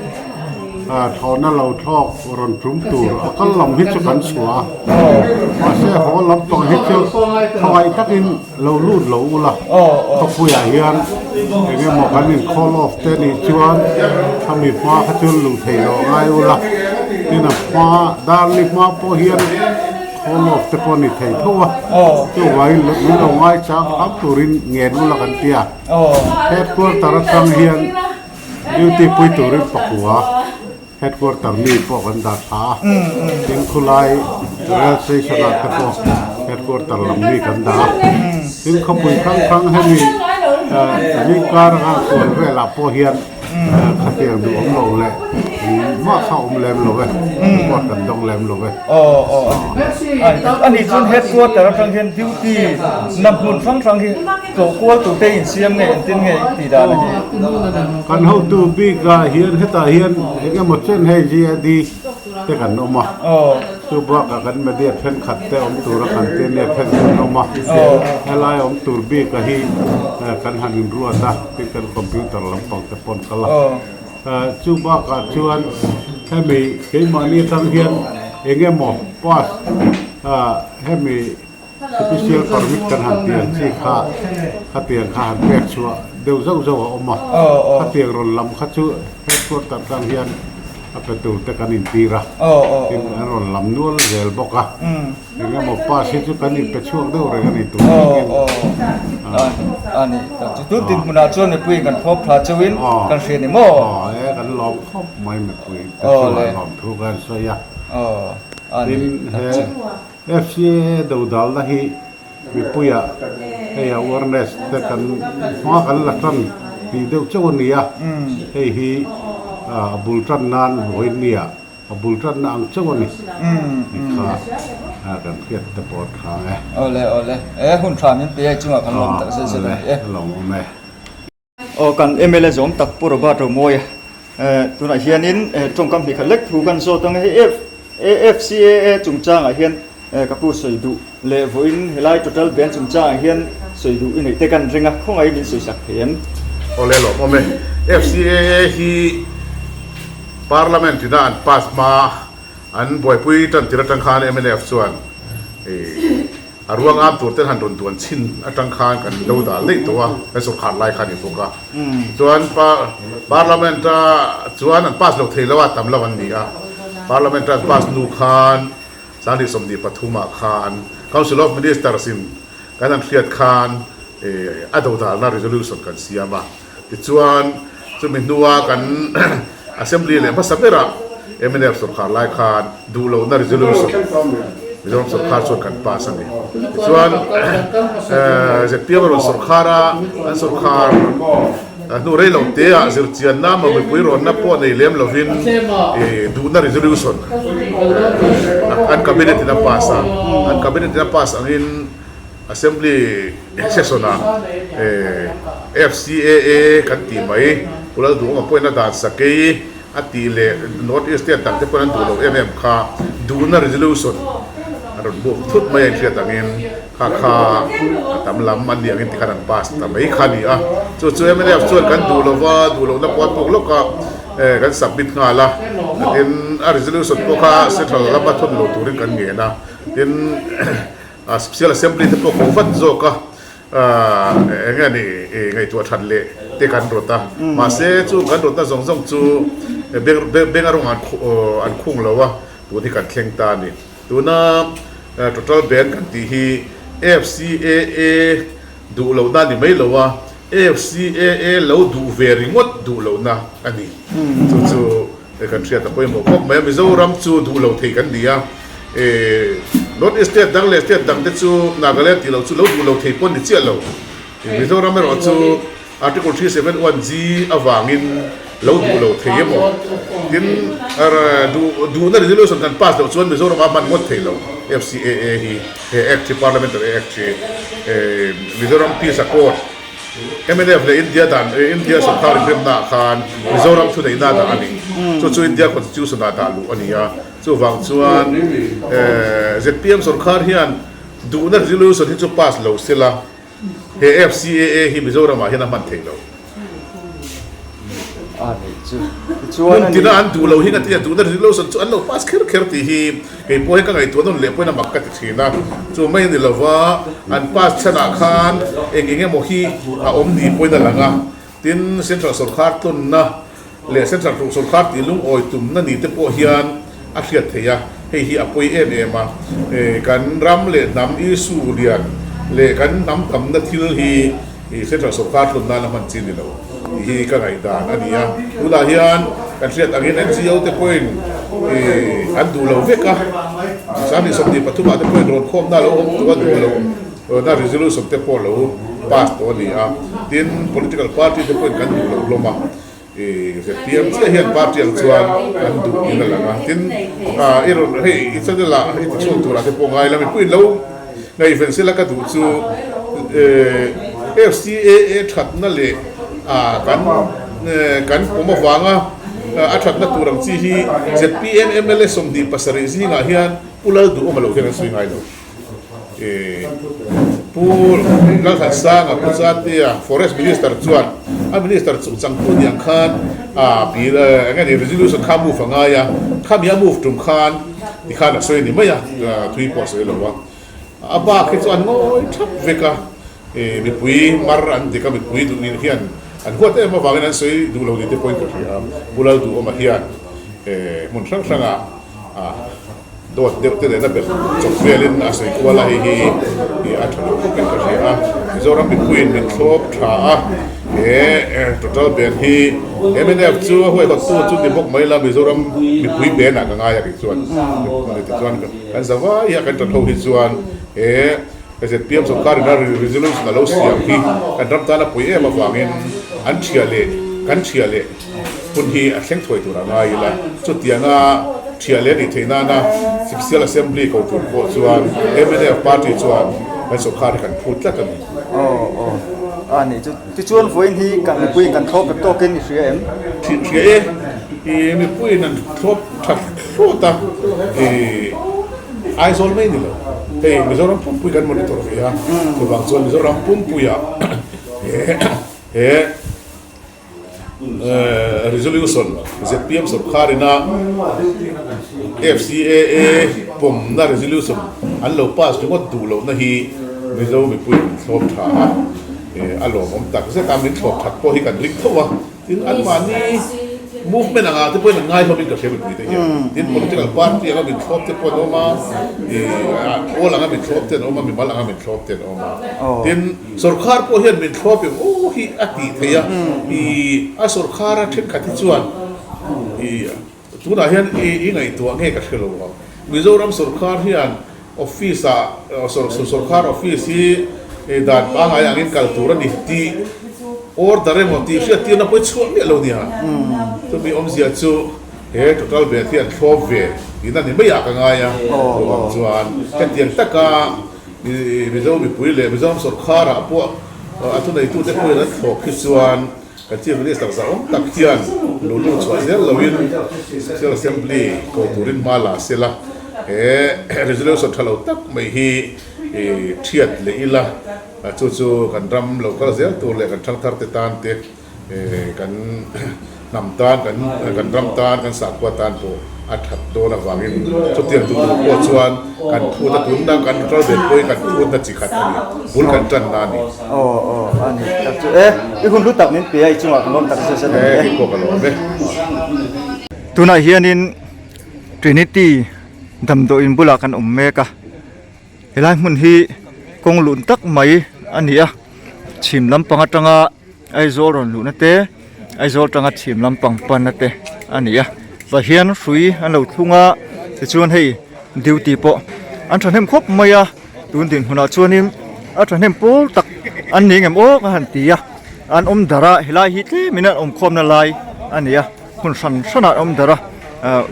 thlawhna lo thlawk rawn tum tur a kal lam hi chu kan chhuah a, mahse haw lampang hi chu khawngaih takin lo lut lo ula, khawpuiah hian eng emaw kan in call off te nih chuan khami hma kha chu luh theih loh a ngai ula, tin a hma dar li hma pawh hian call off te pawh a ni thei tho a, chuvangin min lo ngai chang hram turin ngen ula kan ti a, headquarter atang hian duty pui turin pakua. Headquarter mi pawh kan dah tha a, tin khulai rail station ah te pawh headquarter lam mi kan dah a, tin khawpui hrang hrang hemi zingkar a kual velah pawh hian khatiang duh awm lo leh engmah kha awm lem lo e, report kan dawng lem lo e. Aw aw a nih chuan headquarter atang hian duty na hmun hrang hrang hi Tlawh kual turte insiam nge engtin nge i tih dan a hi? Kan hotu bikah hian hetah hian eng emaw chen hei GAD te kan awm a, chu bakah kan media thenkhat te awm tura kan ti ania then chu an awm a, helai awm tur bikah hi kan han inruat a, tin kan computer lampang te pawh an kal a. Chu bakah chuan hemi keimahni atang hian eng emaw pass hemi Special permit kan han ti ang chi kha khatiang kha han pek chhuah deuh zauh zauh a awm a, khatiang rawn lam kha chu headquarter tang hian a pe tur te kan intir a, tin an rawn lam nual zel bawk a, eng emaw pass hi chu kan inpe chhuak deuh reng a ni tur thlengin. A ni tak chu tun dinhmunah chuan mipui kan thlawp tha chauhin kan hria ni maw? Aw e kan lawm khawp mai mipui te chuan lawmthu kan sawi a, tin he FCAA dodalna hi mipuiah hei awareness te kan hma kan la tan tih deuh chauh a ni a, hei hi a bul tan nan vawinia a bul tanna ang chauh a ni tih kha kan hriat te pawh a tha e. Awle awle e hun tha min pe a i chungah kan lawm tak zet zet a ni e. Lawm awm e. Aw kan mla zawm tak Pu Robert Romawia tunah hianin tawngkam hnih khat lek thu kan zawt ang hei AFCAA chungchangah hian ka pu sawi duh leh vawiin helai total ban chungchangah hian sawi duh i neih te kan ring a khawngaih min sawi sak thei em? Aw le lawm awm e. FCAA hi Parliament ina an pass hma an buaipui tan tir atang khan mnf chuan A ruang am tur ten han rawn duan chhin atang khan kan do dal daih tawh a, kan sawrkhar lai kha a ni bawk a. Chuan Parliament a chuan an pass lo thei lo a, tam lo an ni a. Parliament a an pass hnu khan 2023 ah khan Council of Ministers in kan han hriat khan a do dalna resolution kan siam a. Tichuan, chumi hnua kan Assembly leh hmasa berah mnf sawrkhar lai khan duh lohna resolution Mizoram sawrkhar chuan kan pass a ni. Tichuan, zpm a rawn sawrkhar a, an sawrkhar hnu rei lo teah zirchianna emaw mipui rawnna pawh nei lem lovin duhna resolution an cabinet in a pass a, an cabinet in a pass angin Assembly session-ah FCAA kan tih mai, Pu Lalduhawma pawhin a dan sakei a tih leh North East state dangte pawhin an duh loh em em kha duhna resolution an rawn move thut mai a inhriat angin kha kha a tam lam an nih angin tikhan an pass ta mai kha a ni a. Chu chu mnf chuan kan duh lova, duh lohna pawh a tuk lawk a, kan submit nghal a, tin a resolution pawh kha central lama thawn lo turin kan ngen a, tin. A Special Assembly te pawh ko vat zawk a, eng nge ni ngaihtuah that leh te kan rawt a, mahse chu kan rawtna zawng zawng chu beng a rawng an khung lo a, tun hi kan thleng ta a ni. Tuna Total Ban kan tih hi FCAA duh lohna a ni mai lo a, FCAA lo duh ve ringawt duh lohna a ni. Chu chu Hei kan hriat a pawimawh khawp mai a, Mizoram chu duh lo thei kan ni a, North East state dang leh state dang te chu Nagaland tih loh chu lo duh lo thei pawh ni chiah lo. Mizoram erawh chu Article 371 G avangin lo duh lo thei emaw tin duhna resolution kan pass loh chuan Mizoram a hman ngawt thei lo. FCAA hi he Act hi Parliamentary Act hi Mizoram Peace Accord Mnf leh India dan India sorkar inremnaah khan Mizoram thuneihna dah a ni. Chu chu India Constitution ah dah luh a ni a. Chuvang chuan zpm sorkar hian duhna resolution hi chu pass lo sela he FCAA hi Mizoramah hian a hman theih lo. Hmun tina an duh lo hi ka ti a, duhna resolution chu an lo pass kher kher tih hi kei pawh hi ka ngaihtuah nawn leh pawhin a mak ka ti thin a. Chu mai a ni lova, an pass chhanah khan eng eng emaw hi a awm ni pawhin a lang a. Tin, Central sorkar tlawnna leh Central sorkar tih lungawi tumna ni te pawh hian a hriat theih a, hei hi a pawi em em a. Kan ram leh hnam issue lian leh kan hnam tamna thil hi Central sorkar tlawn nana hman chi ni lo tih hi ka ngaihdan a ni a. Tunah hian kan hriat angin NGO te pawhin an duh lo vek a, 2023 ah te pawhin rawn khawmna a lo awm tawh a duh lo. Tuna resolution te pawh lo pass tawh a ni a, tin political party te pawhin kan duh loh hlawm a, ih zpm chiah hian party ang chuan an duh in a lang a, tin i rawn hei i channel ah i ti chhuak turah te pawh ngai la mipuiin lo ngaihven sela ka duh chu FCAA thatna leh kan kan pawm avanga a thatna tur ang chi hi zpm mla 27 zingah hian Pu Lalduhawma lo hian an sawi ngai lo. Pu Lalthansanga Pu Chatea Forest Minister chuan a Minister chu changtu ni ang khan a bill eng nge ni resolution kha move a ngai a, khami a move tum khan tikhan a sawi a ni mai a, thui pawh a sawi lo a. A bak hi chu an ngawi thap vek a, mipui mar an dik a, mipui duh nih hian an huat em avangin an sawi duh lo ni te pawhin ka hria a, Pu Lalduhawma hian hmun hrang hrangah a. Dawt deuh te lehna belh chawp velin a sawi kual a, hei hi ih a tha lo khawpin ka hria a. Mizoram mipuiin min thlawp tha a, he total ban hi mnf chu a huaihawttu chu ni bawk mai la, Mizoram mipui ban ah ka ngai a kei chuan. Tichuan kan zavai a kan ṭan ho hi chuan he ZPM sorkar ina resolution a lo siam hi kan ram tan a pawi em avangin an ṭhiah leh kan ṭhiah leh Hun hi a thleng thuai tur a ngai ila, chutianga thiah leh nih theih nana Sipsial Assembly ko tur pawh chuan mnf party chuan kan sorkar hi kan phut tlat a ni. Aw aw a nih chu. Tichuan vawiin hi kan mipuiin kan thlawp vek tawkin i hria em? Hria e, i mipuiin an thlawp that thlawt a, i Aizawl mai ni lo, hei Mizoram pumpui kan monitor ve a, chuvang chuan Mizoram pumpuiah he he Resolution, zpm sorkar ina FCAA pawmna resolution an lo pass ringawt duh lohna hi Mizo mipui min thlawp tha a, a lawmawm tak zet a, min thlawp that pawh hi kan ring tho a, tin anmahni movement angah te pawhin an ngai hlawmin ka hria mipui te hian, tin political party anga min thlawp te pawh an awm a, awl anga min thlawp te an awm a, mimal anga min thlawp te an awm a, tin. Sorkar pawh hian min thlawp em aw hi a tih theih a, i a sorkar a thenkhat hi chuan i tunah hian i i ngaihtuah nge ka hre lo ang. Mizoram sorkar hian office ah sorkar office hi dan pangngai angin kal tur a ni tih order emaw tih hriattirna pawh hi chhuah miah lo nia. Chumi awmzia chu he total bet hi an thlawp ve tihna ni maiah ka ngai a, chuvang chuan hetiang taka Mizo mipui leh Mizoram sawrkharah pawh a thuneitute pawhin an thlawk hi chuan kan Chief Minister zahawm tak hian luhlu chhuah zel loin Special Assembly ko turin hma la se la, he resolution tha lo tak mai hi thiat leh ila, chu chu kan ram lo kal zel tur leh kan thangthar te tan te Kan hnam tan, kan ram tan, kan sakhua tan pawh a that dawn avangin chutiang duh tur pawh chuan kan phut a, tunna kan ral ve pawhin kan phutna chi khat a ni, bul kan tanna a ni. Aw aw a ni tak chu e, i hun hlu tak min pe a, i chungah ka lawm tak zet zet a ni e. E, kei pawh ka lawm e. Tunah hianin Trinity damdawiin bulah kan awm mek a. Helai hmun hi kawng lun tak mai a ni a chhim lampang atanga Aizawl rawn luhna te Aizawl atanga chhim lampang panna te a ni a tah hian hrui an lo thlung a tichuan hei duty pawh an thahnem khawp mai a tun dinhmunah chuanin a thahnem pawl tak an ni ngem aw ka han ti a an awm darh a helai hi tlemin an awm khawmna lai a ni a. Hmun hran hranah an awm darh a ah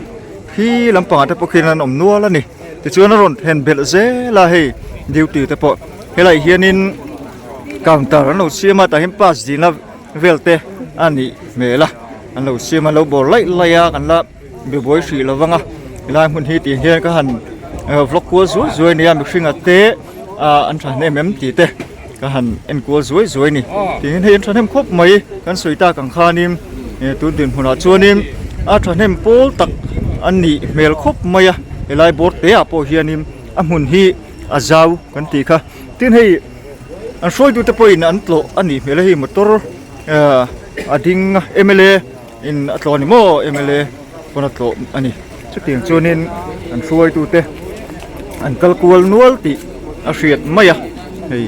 khi lampangah te pawh khian an awm nual a ni tichuan a rawn then belh zel a hei duty te pawh helaiah hianin counter an lo siam a tah hian pass dihna vel te a nih hmel a an lo siam a an lo bawr laih laih a kan la be buai hrih lo vang a. Helai hmun hi tih hian ka han vlog kual zuai zuai a nia mihring a te ah an thahnem em tih te ka han en kual zuai zuai a ni. Tihian hei an thahnem khawp mai kan sawi tak ang khanin tun dinhmunah chuanin a thahnem pawl tak a nih hmel khawp mai a helai bawr te ah pawh hianin a hmun hi a zau kan tih kha. Tin hei an hruaitute pawhin an tlawh a nih hmel a hei motor a ding a mla in a tlawh a ni maw mla pawn a tlawh a ni chutiang chuanin an hruaitute an kal kual nual tih a hriat mai a hei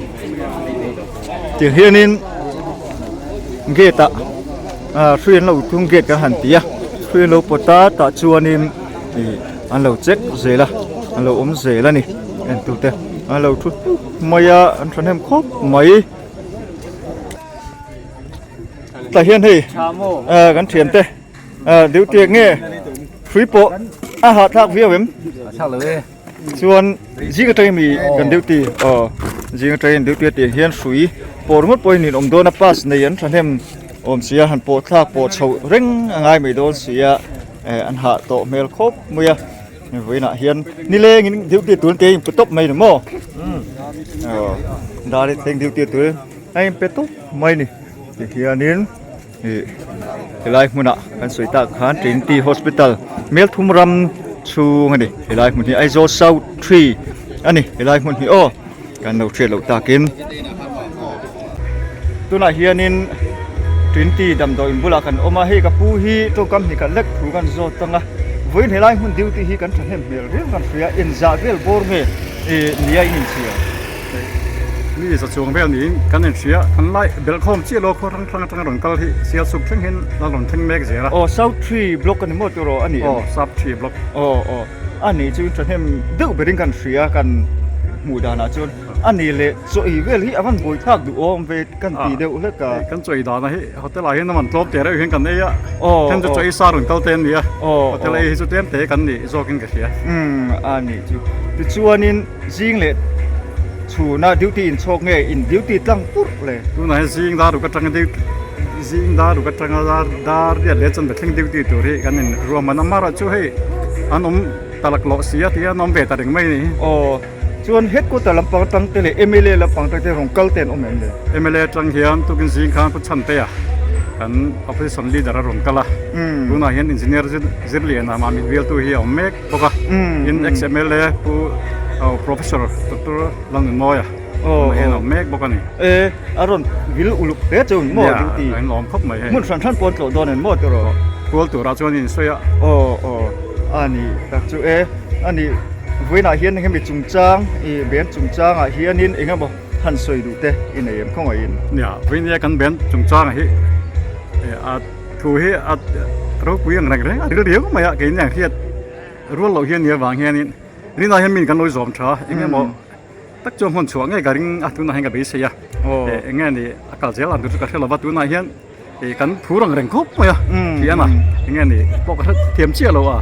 tiang hianin gate ah ah hrui an lo tung gate kan han ti a hrui an lo pawt a tah chuanin ih an lo check zel a an lo awm zel a ni entute an lo thu huk mai a an thahnem khawp mai. Tah hian hei eh kan thian te eh duty nge hrui pawh a hahthlak viau em chuan zing atangin mi kan duty aw zing atangin duty a tih hian hrui pawh ringawt pawhin in awm dawn a pass nei an thahnem awm sia han pawh thlak pawh chhoh reng a ngai mai dawn sia eh an hah tawh hmel khawp mai a. Vawiinah hian nilengin duty tur te a inpe tawp mai ni maw? Aw dar hi thleng duty tur a inpe tawp mai ni tihianin ih helai hmunah kan sawi tak khan Trinity Hospital Melthum ram chhung a ni helai hmun hi Aizawl South 3 a ni helai hmun hi aw. Kan lo hriat loh takin tunah hianin Trinity damdawiin bulah kan awm a, hei ka pu hi tawngkam hnih khat lek thu kan zawt ang a, vawiin helai hmun duty hi kan thahnem hmel riau kan hria, inzah vel bawr nge nia in inchhir? Mi za chuang vel niin kan inhria, kan lai belhkhawm chiah lo khaw hrang hrang atanga rawn kal hi Sialsuk thleng hian la rawn thleng mek zel a. Aw South Tree block a ni maw tiraw a ni em? Aw South Tree block. Aw aw. A nih chu thahnem deuh berin kan hria kan hmuh danah chuan a nih leh chaw ei vel hi a van buai thlak duh awm ve kan tih deuh hlek a. Kan chaw ei dana hi hotel ah hian a man tlawm teh reuh hian kan ei a, then chu chaw ei sa rawn kal te an ni a, hotel ei hi chu tlem te kan nih zawkin ka hria. Umm a nih chu tichuanin zing leh chhuna duty inchhawk nge in duty tlang purh le. Tunah hian zing dar ruk atanga duty zing dar ruk atanga dar dar riat leh chuan thleng duty tur hi kan in ruahman a amaherawh chu hei an awm ta lak lawh si a tia an awm ve ta reng mai a ni. Aw chuan headquarter lampang atang te leh mla lampang atang te rawn kal te an awm em le? Mla atang hian tukin zing khan Pu Chhantea kan opposition leader a rawn kal a tunah hian engineer Zirliana Mamit bialtu hi a awm mek. bawk a tin ex mla pu professor doctor Lalnunmawia tunah hian a awm mek bawk a ni. E a rawn vil uluk hle chu ni maw duty a inlawm khawp mai hei hmun hran hran pawh an tlawh dawn em maw tiraw kual turah chuan in sawi a aw aw a ni tak chu e a ni vawiinah hian hemi chungchang ih band chungchangah hianin eng emaw han sawi duh te i nei em khawngaihin nia vawiinia kan band chungchangah hi a Thu hi a ropui ang reng reng a ril riau mai a keini ang hriat rual loh hian nia vang hianin rinah hian min kan lo zawm tha eng emaw tak chuan hmun chhuah ngei ka ring a tunah hian ka beisei a eng nge ni a kal zel ang tur chu ka hre lo va tunah hian ih kan phur ang reng khawp mai a thian a eng nge ni pawh ka hre thiam chiah lo a.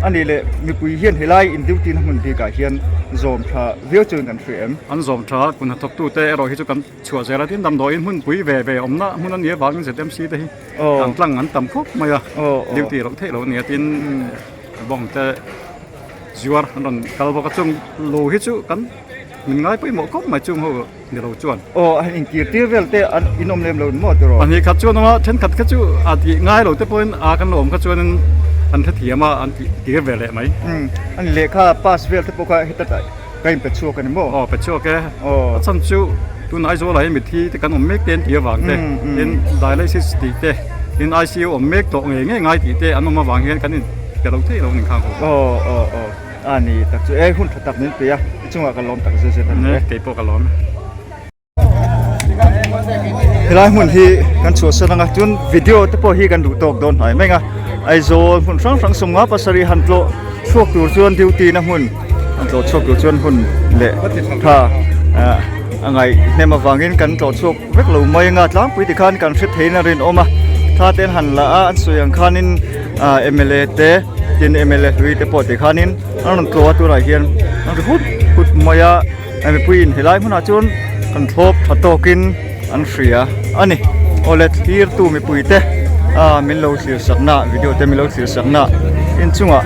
A nih leh mipui hian helai in duty na hmun bikah hian zawm tha viau chuan kan hria em? An zawm tha kun hnathawktute erawh hi chu kan. Chhuah zel a tin damdawiin hmunpui ve ve awmna hmun a nih avangin ZMC te hi an tlang an tam khawp mai a duty loh theih loh a ni a tin bawng te zuar an rawn kal bawk a chung lo hi chu kan min ngai pawimawh khawp mai chung ho ni lo chuan. Aw a han inkir tir vel te an in awm lem lo ni maw tiraw? Pahnih khat chuan awm a thenkhat kha chu a tih ngai lo te pawhin a kan lo awm kha chuanin an hrethiam a an tih tir ve leh mai. Umm a ni lehkha pass vel te pawh kha heta Ka in pe chhuak a ni maw? Aw pe chhuak e. Aw. A chhan chu tuna Aizawl ah hian mithi te kan awm mek te an tih avang te tin dialysis tih te tin ICU awm mek tawh ngei ngei ngai tih te an awm avang hian kan in pe lo theih lo a ni khang ho. Aw aw aw a ni tak chu e hun tha tak min pe a i chungah ka lawm tak zet zet a ni e. Kei pawh ka lawm e. Helai hmun hi kan chhuahsan anga chuan video te pawh hi kan duh tawk dawn hnai mai a Aizawl hmun hrang hrang sawmnga pasarih han tlawh chhuak tur chuan duty na hmun han tlawh chhuak tur chuan hun leh tha ah a ngaih hnem avangin kan tlawh chhuak vek lo mai anga tlangpui tikhan kan hre theiin a rinawm a thla te an han la a an sawi ang khanin ah mla te tin mla hlui te pawh tikhanin an rawn tlawh a tunah hian an ri hut hut mai a. Mipuiin helai hmunah chuan kan thlawp tha tawkin an hria a ni. Awle thlirtu mipuite ah min lo thlir sakna video te min lo thlir sakna. inchungah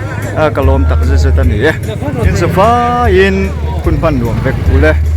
ka lawm tak zet zet a ni e. In zavaiin hun hman nuam vek ule.